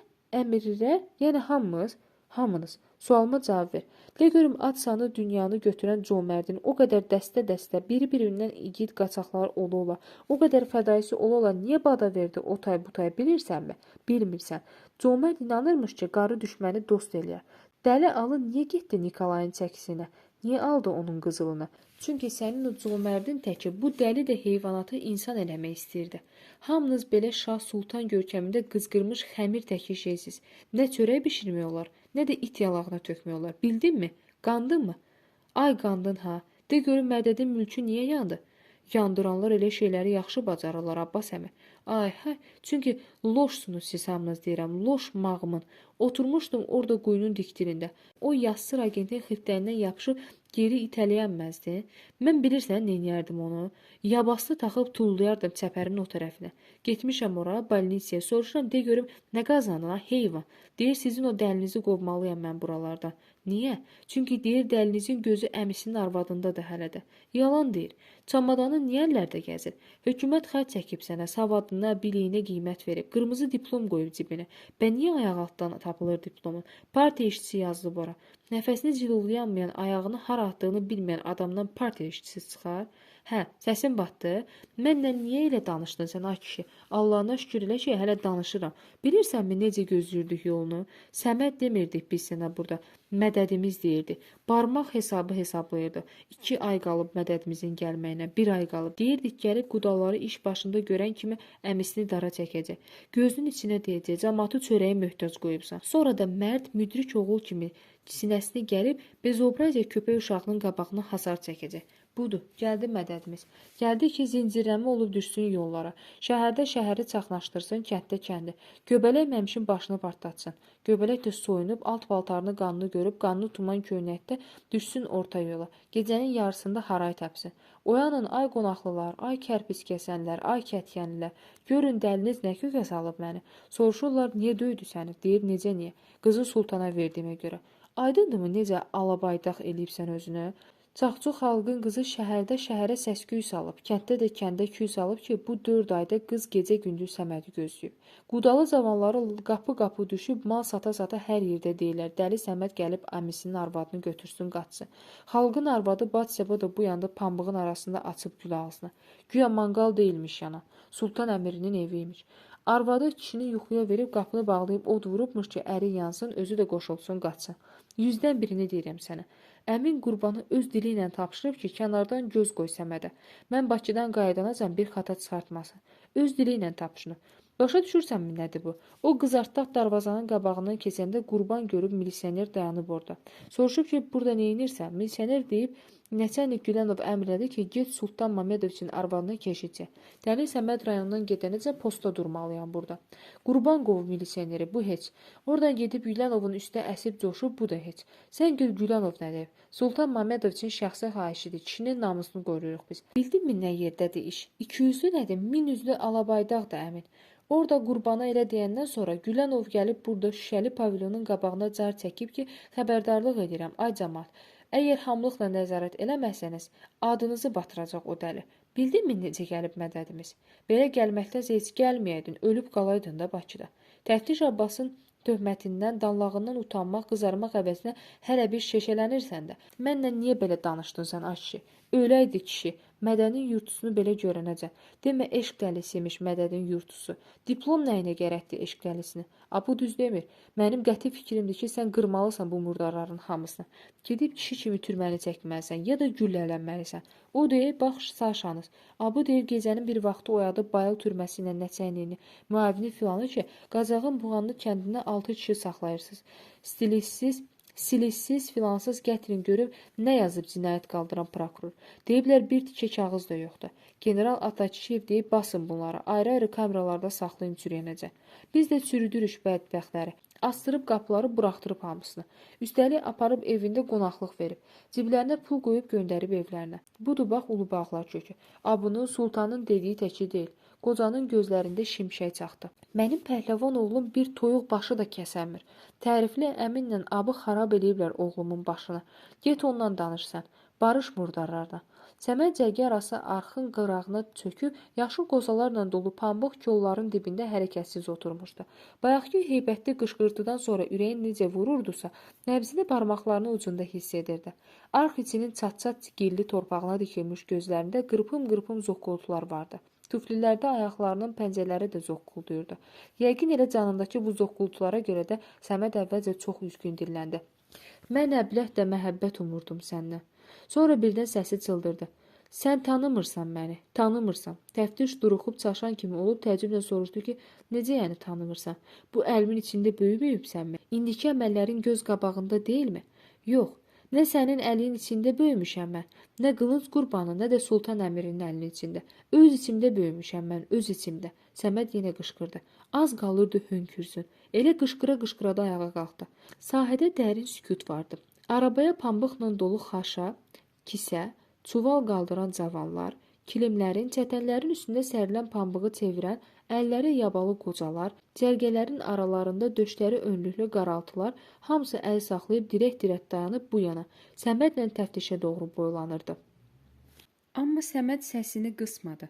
[SPEAKER 1] Əmirlilər? Yəni hamımız? Hamınız. Sualıma cavab ver. De görüm ad sanı dünyanı götürən Comərdin o qədər dəstə-dəstə bir-birindən igid qaçaqlar ola-ola, o qədər fədaisi ola-ola niyə bada verdi o tay bu tay bilirsənmi? Bilmirsən. Comərd inanırmış ki, qarı düşməni dost eləyər. Dəli alı niyə getdi Nikolayın çəkisinə? Niyə aldı onun qızılını? Çünki sənin o Comərdin təki bu dəli də heyvanatı insan eləmək istəyirdi. Hamınız belə şah sultan görkəmində qızqırmış xəmir təki şeysiz. Nə çörək bişirmək olar, nə də it yalağına tökmək olar. Bildinmi? Qandınmı? Ay qandın ha. De görüm Mədədin mülkü niyə yandı? Yandıranlar elə şeyləri yaxşı bacarırlar Abbas əmi. Ay hay, çünki loşsunuz siz hamınız deyirəm, loş mağmın. Oturmuşdum orada quyunun diktirində. O yassır agentin xiftərindən yapışıb geri itələyənməzdi. Mən bilirsən neyniyərdim onu? Yabaslı taxıb tullayardım çəpərin o tərəfinə. Getmişəm ora, balnisiyaya, soruşuram, de görüm nə qazandın ha, heyvan. Deyir, sizin o dəlinizi qovmalıyam mən buralardan. Niyə? Çünki deyir, dəlinizin gözü əmisinin arvadındadır hələ də. Yalan deyir. Çamadanı niyə əllərdə gəzir? Hökumət xərc çəkib sənə, savadına, biliyinə qiymət verib, qırmızı diplom qoyub cibinə. Bə niyə ayaq altdan tapılır diplomun? Partiya işçisi yazılıb ora. Nəfəsini cilovlayanmayan, ayağını hara atdığını bilməyən adamdan partiya işçisi çıxar? Hə, səsin batdı. Mənlə niyə elə danışdın sən, ay kişi? Allahına şükür elə ki, hələ danışıram. Bilirsənmi necə gözləyirdik yolunu? Səməd demirdik biz sənə burada. Mədədimiz deyirdi. Barmaq hesabı hesablayırdı. 2 ay qalıb mədədimizin gəlməyinə, 1 ay qalıb. Deyirdik gəlib qudaları iş başında görən kimi əmisini dara çəkəcək. Gözünün içinə deyəcək, camaatı çörəyə möhtac qoyubsan. Sonra da mərd, müdrik oğul kimi sinəsini gəlib bezobraziya köpək uşağının qabağına hasar çəkəcək. Budur, gəldi mədədimiz. Gəldi ki, zincirləmə olub düşsün yollara. Şəhərdə şəhəri çaxnaşdırsın, kənddə kəndi. Göbələk Məmişin başını partlatsın. Göbələk də soyunub, alt paltarını qanını görüb, qanlı tuman köynəkdə düşsün orta yola. Gecənin yarısında haray təpsin. Oyanın ay qonaqlılar, ay kərpic kəsənlər, ay kətkənlilər. Görün dəliniz nə kökə salıb məni. Soruşurlar, niyə döydü səni? Deyir, necə niyə? Qızı sultana verdiyimə görə. Aydındırmı necə alabaydaq eləyibsən özünü? Çaxçu xalqın qızı şəhərdə şəhərə səs-küy salıb, kənddə də kəndə küy salıb ki, bu 4 ayda qız gecə-gündüz Səmədi gözləyib. Qudalı cavanları qapı-qapı düşüb mal sata-sata hər yerdə deyirlər, dəli Səməd gəlib əmisinin arvadını götürsün, qaçsın. Xalqın arvadı Batseba da bu yanda pambığın arasında açıb gül ağzını. Güya manqal deyilmiş yana, Sultan əmirinin evi imiş. Arvadı kişini yuxuya verib qapını bağlayıb od vurubmuş ki, əri yansın, özü də qoşulsun, qaçsın. 100-dən birini deyirəm sənə. Əmin Qurbanı öz dili ilə tapşırıb ki, kənardan göz qoy Səmədə. Mən Bakıdan qayıdanacan bir xata çıxartmasın. Öz dili ilə tapşırıb. Başa düşürsənmi nədir bu? O qızartdaq darvazanın qabağından keçəndə Qurban görüb milisioner dayanıb orada. Soruşub ki, burada neynirsən? Milisioner deyib, Nəçərnik Gülanov əmr elədi ki, get Sultan Mamedoviçin arvadına keşik çək. Dəli Səməd rayondan gedənəcən posta durmalıyam burada. Qurban qovub milisioneri, bu heç. Oradan gedib Gülanovun üstə əsib coşub, bu da heç. Sən gör Gülanov nə deyib. Sultan Mamedoviçin şəxsi xahişidir, kişinin namusunu qoruyuruq biz. Bildinmi nə yerdədir iş? 200-lü nədir? 1000-lü alabaydaq da əmin. Orada Qurbana elə deyəndən sonra Gülanov gəlib burada şüşəli pavilyonun qabağına car çəkib ki, xəbərdarlıq edirəm, ay camaat. Əgər hamlıqla nəzarət eləməsəniz, adınızı batıracaq o dəli. Bildinmi necə gəlib mədədimiz? Belə gəlməkdənsə heç gəlməyəydin, ölüb qalaydın da Bakıda. Təftiş Abbasın töhmətindən, danlağından utanmaq, qızarmaq əvəzinə hələ bir şeşələnirsən də. Mənlə niyə belə danışdın sən, ay kişi? Öləydi kişi, Mədənin yurtusunu belə görənəcən. Demə, eşq dəlisi imiş Mədənin yurtusu. Diplom nəyinə gərəkdir eşq dəlisini? A, bu düz demir. Mənim qəti fikrimdir ki, sən qırmalısan bu murdarların hamısını. Gedib kişi kimi türməni çəkməlisən, ya da güllələnməlisən. O deyir, bax, Saşanız. A, bu deyir, gecənin bir vaxtı oyadıb Bayıl türməsi ilə nəçənliyini, müavini filanı ki, Qazağın Buğanlı kəndində 6 kişi saxlayırsınız. Stilissiz, silissiz, filansız gətirin görüm nə yazıb cinayət qaldıran prokuror. Deyiblər bir tikə kağız da yoxdur. General Atakişiyev deyib basın bunları, ayrı-ayrı kameralarda saxlayın çürüyənəcə. Biz də çürüdürük bədbəxtləri. Astırıb qapıları buraxdırıb hamısını. Üstəlik aparıb evində qonaqlıq verib. Ciblərinə pul qoyub göndərib evlərinə. Budur bax Ulubağlar kökü. A bunu sultanın dediyi təki deyil. Qocanın gözlərində şimşək çaxdı. Mənim pəhləvan oğlum bir toyuq başı da kəsəmir. Tərifli əminlə abı xarab eləyiblər oğlumun başını. Get ondan danışsan. Barış murdarlarla. Səməd cərgə arası arxın qırağına çöküb, yaşıl qozalarla dolu pambıq kolların dibində hərəkətsiz oturmuşdu. Bayaqki heybətli qışqırtıdan sonra ürəyin necə vururdusa, nəbzini barmaqlarının ucunda hiss edirdi. Arx içinin çat-çat gilli torpağına dikilmiş gözlərində qırpım-qırpım zoqqultular vardı. Tuflilərdə ayaqlarının pəncələri də zoqqulduyurdu. Yəqin elə canındakı bu zoqqultulara görə də Səməd əvvəlcə çox üzgün dilləndi. Mən əbləh də məhəbbət umurdum səndən. Sonra birdən səsi çıldırdı. Sən tanımırsan məni, tanımırsan. Təftiş duruxub çaşan kimi olub təəccüblə soruşdu ki, necə yəni tanımırsan? Bu əlimin içində böyüməyibsənmi? İndiki əməllərin göz qabağında deyilmi? Yox. Nə sənin əlinin içində böyümüşəm mən, nə Qılınc Qurbanın, nə də Sultan Əmirinin əlinin içində. Öz içimdə böyümüşəm mən, öz içimdə. Səməd yenə qışqırdı. Az qalırdı hönkürsün. Elə qışqıra-qışqıra da ayağa qalxdı. Sahədə dərin sükut vardı. Arabaya pambıqla dolu xaşa, kisə, çuval qaldıran cavanlar, kilimlərin, çətənlərin üstündə sərilən pambığı çevirən, əlləri yabalı qocalar, cərgələrin aralarında döşləri önlüklü qaraltılar, hamısı əl saxlayıb dirək-dirək dayanıb bu yana, Səmədlə təftişə doğru boylanırdı.
[SPEAKER 2] Amma Səməd səsini qısmadı.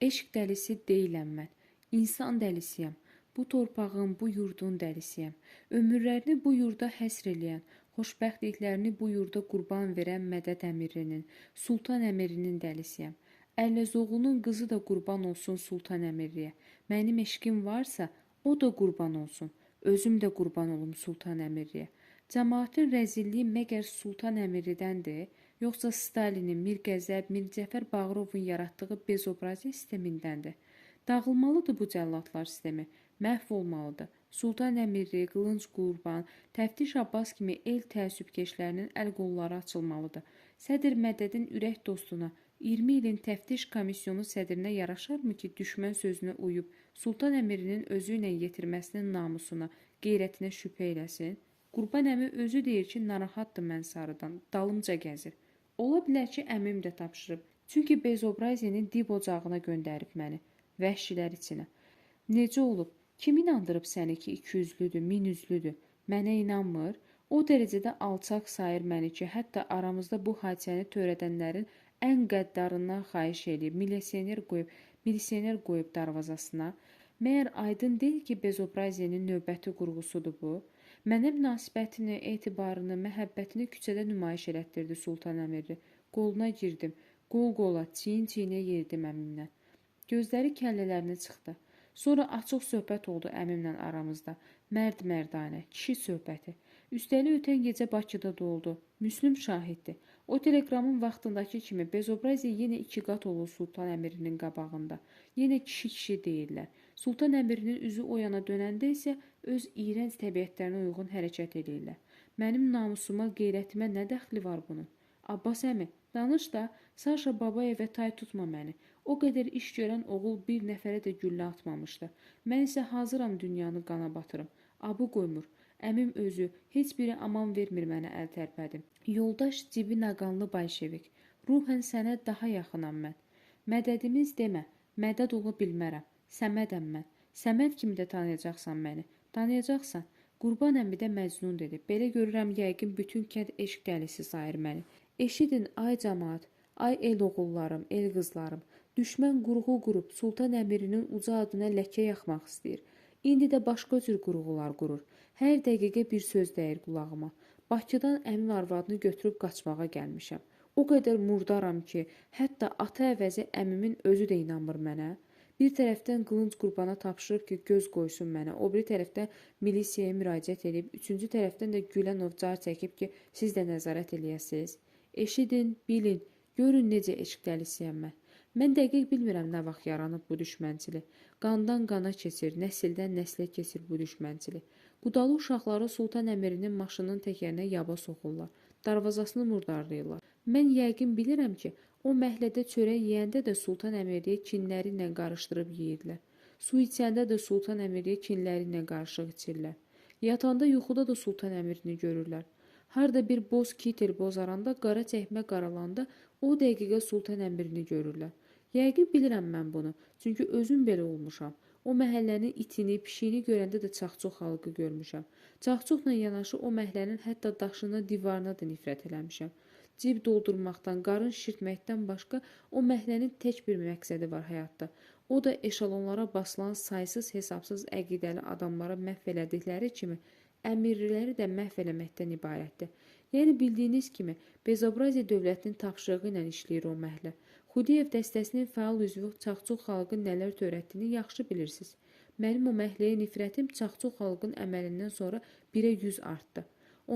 [SPEAKER 2] Eşq dəlisi deyiləm mən, insan dəlisiyəm. Bu torpağın, bu yurdun dəlisiyəm. Ömürlərini bu yurda həsr eləyən, xoşbəxtliklərini bu yurda qurban verən Mədəd Əmirinin, Sultan Əmirinin dəlisiyəm. Əlləzoğlunun qızı da qurban olsun Sultan Əmirliyə. Mənim eşqim varsa, o da qurban olsun. Özüm də qurban olum Sultan Əmirliyə. Cəmaatın rəzilliyi məgər Sultan Əmirlidəndir, yoxsa Stalinin, Mir Qəzəb, Mir Cəfər Bağırovun yaratdığı bezobraziya sistemindəndir? Dağılmalıdır bu cəlladlar sistemi, məhv olmalıdır. Sultan Əmirli, Qılınc Qurban, Təftiş Abbas kimi el təəssübkeşlərinin əl-qolları açılmalıdır. Sədr Mədədin ürək dostuna, 20 ilin təftiş komisyonu sədrinə yaraşarmı ki, düşmən sözünə uyub, Sultan Əmirinin özü ilə yetirməsinin namusuna, qeyrətinə şübhə eləsin? Qurban əmi özü deyir ki, narahatdır mən sarıdan, dalımca gəzir. Ola bilər ki, əmim də tapşırıb. Çünki Bezobraziyenin dib ocağına göndərib məni, vəhşilər içinə. Necə olub? Kim inandırıb səni ki, 200-lüdür, 1000-lüdür? Mənə inanmır? O dərəcədə alçaq sayır məni ki, hətta aramızda bu hadisəni törədənlərin ən qəddarından xahiş eləyib, milisioner qoyub darvazasına. Məyər aydın deyil ki, Bezobraziyenin növbəti qurğusudur bu? Mənə münasibətini, etibarını, məhəbbətini küçədə nümayiş elətdirdi Sultan Əmirli. Qoluna girdim, qol-qola, çiyin-çiyinə yerdim əmimlə. Gözləri kəllələrinə çıxdı. Sonra açıq söhbət oldu əmimlə aramızda. Mərd-mərdanə, kişi söhbəti. Üstəlik ötən gecə Bakıda da oldu. Müslüm şahiddir. O teleqramın vaxtındakı kimi Bezobraziya yenə iki qat olur Sultan Əmirinin qabağında. Yenə kişi-kişi deyirlər. Sultan Əmirinin üzü o yana dönəndə isə öz iyrənc təbiətlərinə uyğun hərəkət eləyirlər. Mənim namusuma, qeyrətimə nə dəxli var bunun? Abbas əmi, danış da, Saşa Babayevə tay tutma məni. O qədər iş görən oğul bir nəfərə də güllə atmamışdı. Mən isə hazıram dünyanı qana batırım. Abı qoymur. Əmim özü, heç biri aman vermir mənə əl tərpədim. Yoldaş cibi naqanlı bolşevik. Ruhən sənə daha yaxınam mən. Mədədimiz demə, mədəd ola bilmərəm. Səmədəm mən. Səməd kimi də tanıyacaqsan məni. Tanıyacaqsan. Qurban əmi də Məcnun dedi. Belə görürəm yəqin bütün kənd eşq dəlisi sayır məni. Eşidin ay camaat, ay el oğullarım, el qızlarım. Düşmən qurğu qurub Sultan Əmirinin uca adına ləkə yaxmaq istəyir. İndi də başqa cür qurğular qurur. Hər dəqiqə bir söz dəyir qulağıma. Bakıdan əmim arvadını götürüb qaçmağa gəlmişəm. O qədər murdaram ki, hətta ata əvəzi əmimin özü də inanmır mənə. Bir tərəfdən Qılınc Qurbana tapşırıb ki, göz qoysun mənə. O biri tərəfdən milisiyaya müraciət edib, üçüncü tərəfdən də Gülənov car çəkib ki, siz də nəzarət eləyəsiniz. Eşidin, bilin, görün necə eşq dəlisiyəm mən. Mən dəqiq bilmirəm nə vaxt yaranıb bu düşmənçilik. Qandan qana keçir, nəsildən nəslə keçir bu düşmənçilik. Qudalı uşaqları Sultan Əmirinin maşının təkərinə yaba soxurlar, darvazasını murdarlayırlar. Mən yəqin bilirəm ki, o məhəllədə çörək yeyəndə də Sultan Əmirliyə kinləri ilə qarışdırıb yeyirdilər. Su içəndə də Sultan Əmirliyə kinləri ilə qarışıq içirlər. Yatanda yuxuda da Sultan Əmirini görürlər. Harda bir boz kitel bozaranda, qara çəkmə qaralanda o dəqiqə Sultan Əmirini görürlər. Yəqin bilirəm mən bunu, çünki özüm belə olmuşam. O məhəllənin itini, pişiyini görəndə də Çaxçux xalqı görmüşəm. Çaxçuxla yanaşı o məhəllənin hətta daşına, divarına da nifrət eləmişəm. Cib doldurmaqdan, qarın şişirtməkdən başqa o məhəllənin tək bir məqsədi var həyatda. O da eşalonlara basılan saysız hesabsız əqidəli adamları məhv elədikləri kimi əmirliləri də məhv eləməkdən ibarətdir. Yəni bildiyiniz kimi Bezobraziya dövlətinin tapşırığı ilə işləyir o məhəllə. Xudiyev dəstəsinin fəal üzvü Çaxçux xalqın nələr törətdiyini yaxşı bilirsiniz. Mənim o məhəlləyə nifrətim Çaxçux xalqın əməlindən sonra 1-ə 100 artdı.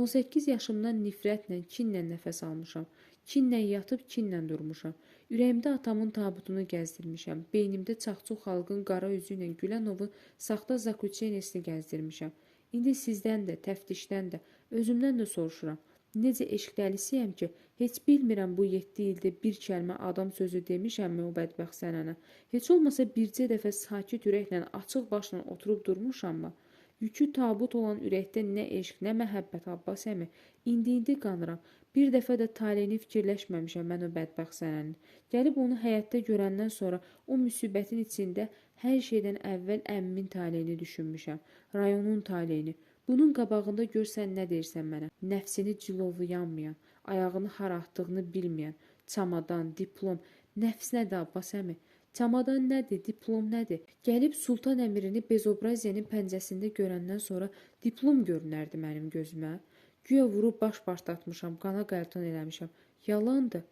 [SPEAKER 2] 18 yaşımdan nifrətlə, kinlə nəfəs almışam. Kinlə yatıb, kinlə durmuşam. Ürəyimdə atamın tabutunu gəzdirmişəm. Beynimdə Çaxçux xalqın qara üzü ilə Gülənovun saxta zakruçenyesini gəzdirmişəm. İndi sizdən də, təftişdən də, özümdən də soruşuram. Necə eşq dəlisiyəm ki, heç bilmirəm bu 7 ildə bir kəlmə adam sözü demişəmmi o bədbəxt sənənə. Heç olmasa bircə dəfə sakit ürəklə, açıq başla oturub durmuşammı? Yükü tabut olan ürəkdə nə eşq, nə məhəbbət Abbas əmi. İndi qanıram. Bir dəfə də taleyini fikirləşməmişəm mən o bədbəxt sənənin. Gəlib onu həyətdə görəndən sonra o müsibətin içində hər şeydən əvvəl əmmimin taleyini düşünmüşəm. Rayonun taleyini. Bunun qabağında görsən nə deyirsən mənə. Nəfsini cilovlayanmayan, ayağını hara atdığını bilməyən, çamadan, diplom, nəfs nədir Abbas əmi? Çamadan nədir, diplom nədir? Gəlib Sultan Əmirini Bezobraziyanın pəncəsində görəndən sonra diplom görünərdi mənim gözümə. Güya vurub baş partlatmışam, qana qəltan eləmişəm. Yalandır.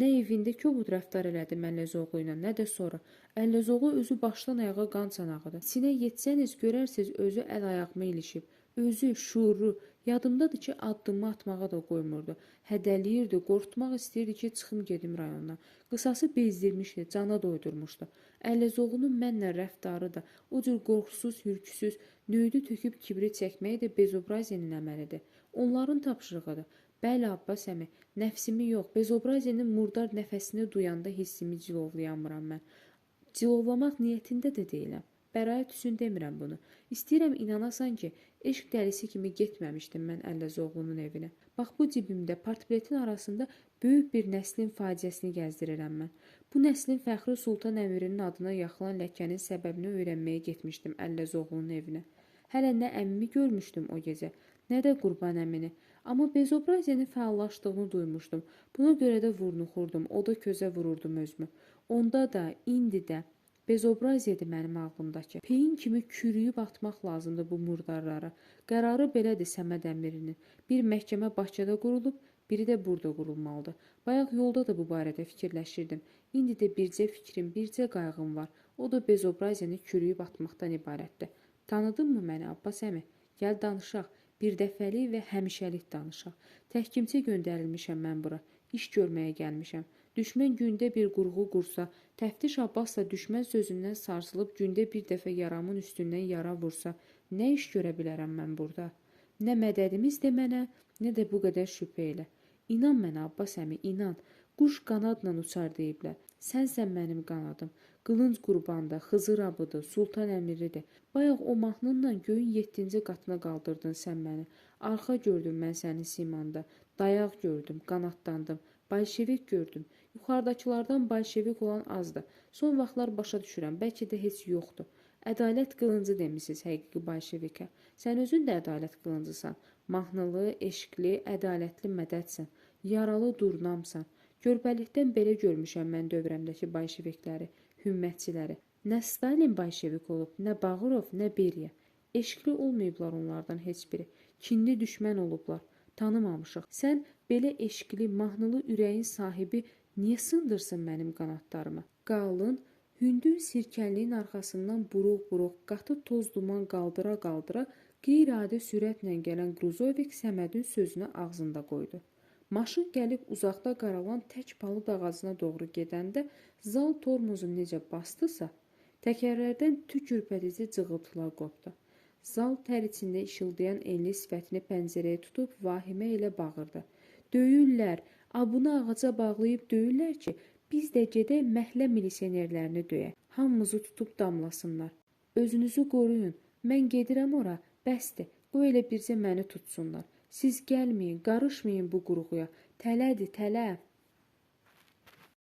[SPEAKER 2] Nə evində kobud rəftar elədi Əlləzoğlu ilə, nə də sonra. Əlləzoğlu özü başdan ayağa qan çanağıdır. Sinə yetsəniz görərsiniz özü əl ayağıma ilişib. Özü, şuuru, yadımdadır ki, addımı atmağa da qoymurdu. Hədəliyirdi, qorxutmaq istəyirdi ki, çıxım gedim rayondan. Qısası bezdirmişdi, cana doydurmuşdu. Əlləzoğlunun mənlə rəftarı da, o cür qorxusuz, hürküsüz, nöyüdü töküb kibrit çəkməyi də Bezobraziyanın əməlidir. Onların tapşırığıdır. Bəli, Abbas əmi, nəfsimi yox, Bezobraziyanın murdar nəfəsini duyanda hissimi cilovlayanmıram mən. Cilovlamaq niyyətində də deyiləm. Bəraət üçün demirəm bunu. İstəyirəm inanasan ki, eşq dəlisi kimi getməmişdim mən Əlləzoğlunun evinə. Bax bu cibimdə portretin arasında böyük bir nəslin faciəsini gəzdirirəm mən. Bu nəslin fəxri Sultan Əmirinin adına yaxılan ləkənin səbəbini öyrənməyə getmişdim Əlləzoğlunun evinə. Hələ nə əmmimi görmüşdüm o gecə, nə də Qurban əmini. Amma Bezobraziyanın fəallaşdığını duymuşdum. Buna görə də vurnuxurdum, oda közə vururdum özümü. Onda da, indi də Bezobraziyadır mənim ağlımdakı. Peyin kimi kürüyüb atmaq lazımdır bu murdarlara. Qərarı belədir Səməd Əmirinin. Bir məhkəmə Bakıda qurulub, biri də burada qurulmalıdır. Bayaq yolda da bu barədə fikirləşirdim. İndi də bircə fikrim, bircə qayğım var. O da Bezobraziyanı kürüyüb atmaqdan ibarətdir. Tanıdınmı məni Abbas əmi? Gəl danışaq. Bir dəfəlik və həmişəlik danışaq. Təhkimçi göndərilmişəm mən bura. İş görməyə gəlmişəm. Düşmən gündə bir qurğu qursa, Təftiş Abbas da düşmən sözündən sarsılıb gündə bir dəfə yaramın üstündən yara vursa, nə iş görə bilərəm mən burada? Nə mədədimiz də mənə, nə də bu qədər şübhə elə. İnan mənə Abbas əmi, inan. Quş qanadla uçar deyiblər. Sənsən mənim qanadım. Qılınc Qurbandır, Xızır abıdır, Sultan Əmiridir. Bayaq o mahnınla göyün 7-ci qatına qaldırdın sən məni. Arxa gördüm mən sənin simanda. Dayaq gördüm, qanadlandım. Bolşevik gördüm. Yuxarıdakılardan bolşevik olan azdır. Son vaxtlar başa düşürəm, bəlkə də heç yoxdur. Ədalət qılıncı demisiniz həqiqi bolşevikə. Sən özün də ədalət qılıncısan. Mahnılı, eşqli, ədalətli mədədsən. Yaralı durnamsan. Körpəlikdən belə görmüşəm mən dövrəmdəki bolşevikləri, hümmətçiləri. Nə Stalin bolşevik olub, nə Bağırov, nə Beriya. Eşqli olmayıblar onlardan heç biri. Kinli düşmən olublar. Tanımamışıq. Sən belə eşqli, mahnılı ürəyin sahibi niyə sındırsın mənim qanadlarımı? Qalın, hündür sirkənliyin arxasından buruq-buruq, qatı toz duman qaldıra-qaldıra qeyri-adi sürətlə gələn Qruzovik Səmədin sözünü ağzında qoydu. Maşın gəlib uzaqda qaralan tək palıd ağacına doğru gedəndə Zal tormozu necə basdısa, təkərlərdən tük ürpədici cığıltılar qopdu. Zal tər içində işıldayan enli sifətini pəncərəyə tutub vahimə ilə bağırdı. Döyürlər, abunu ağaca bağlayıb döyürlər ki, biz də gedək məhəllə milisionerlərini döyək. Hamımızı tutub damlasınlar. Özünüzü qoruyun. Mən gedirəm ora. Bəsdir. Qoy elə bircə məni tutsunlar. Siz gəlməyin, qarışmayın bu qurğuya. Tələdir, tələ.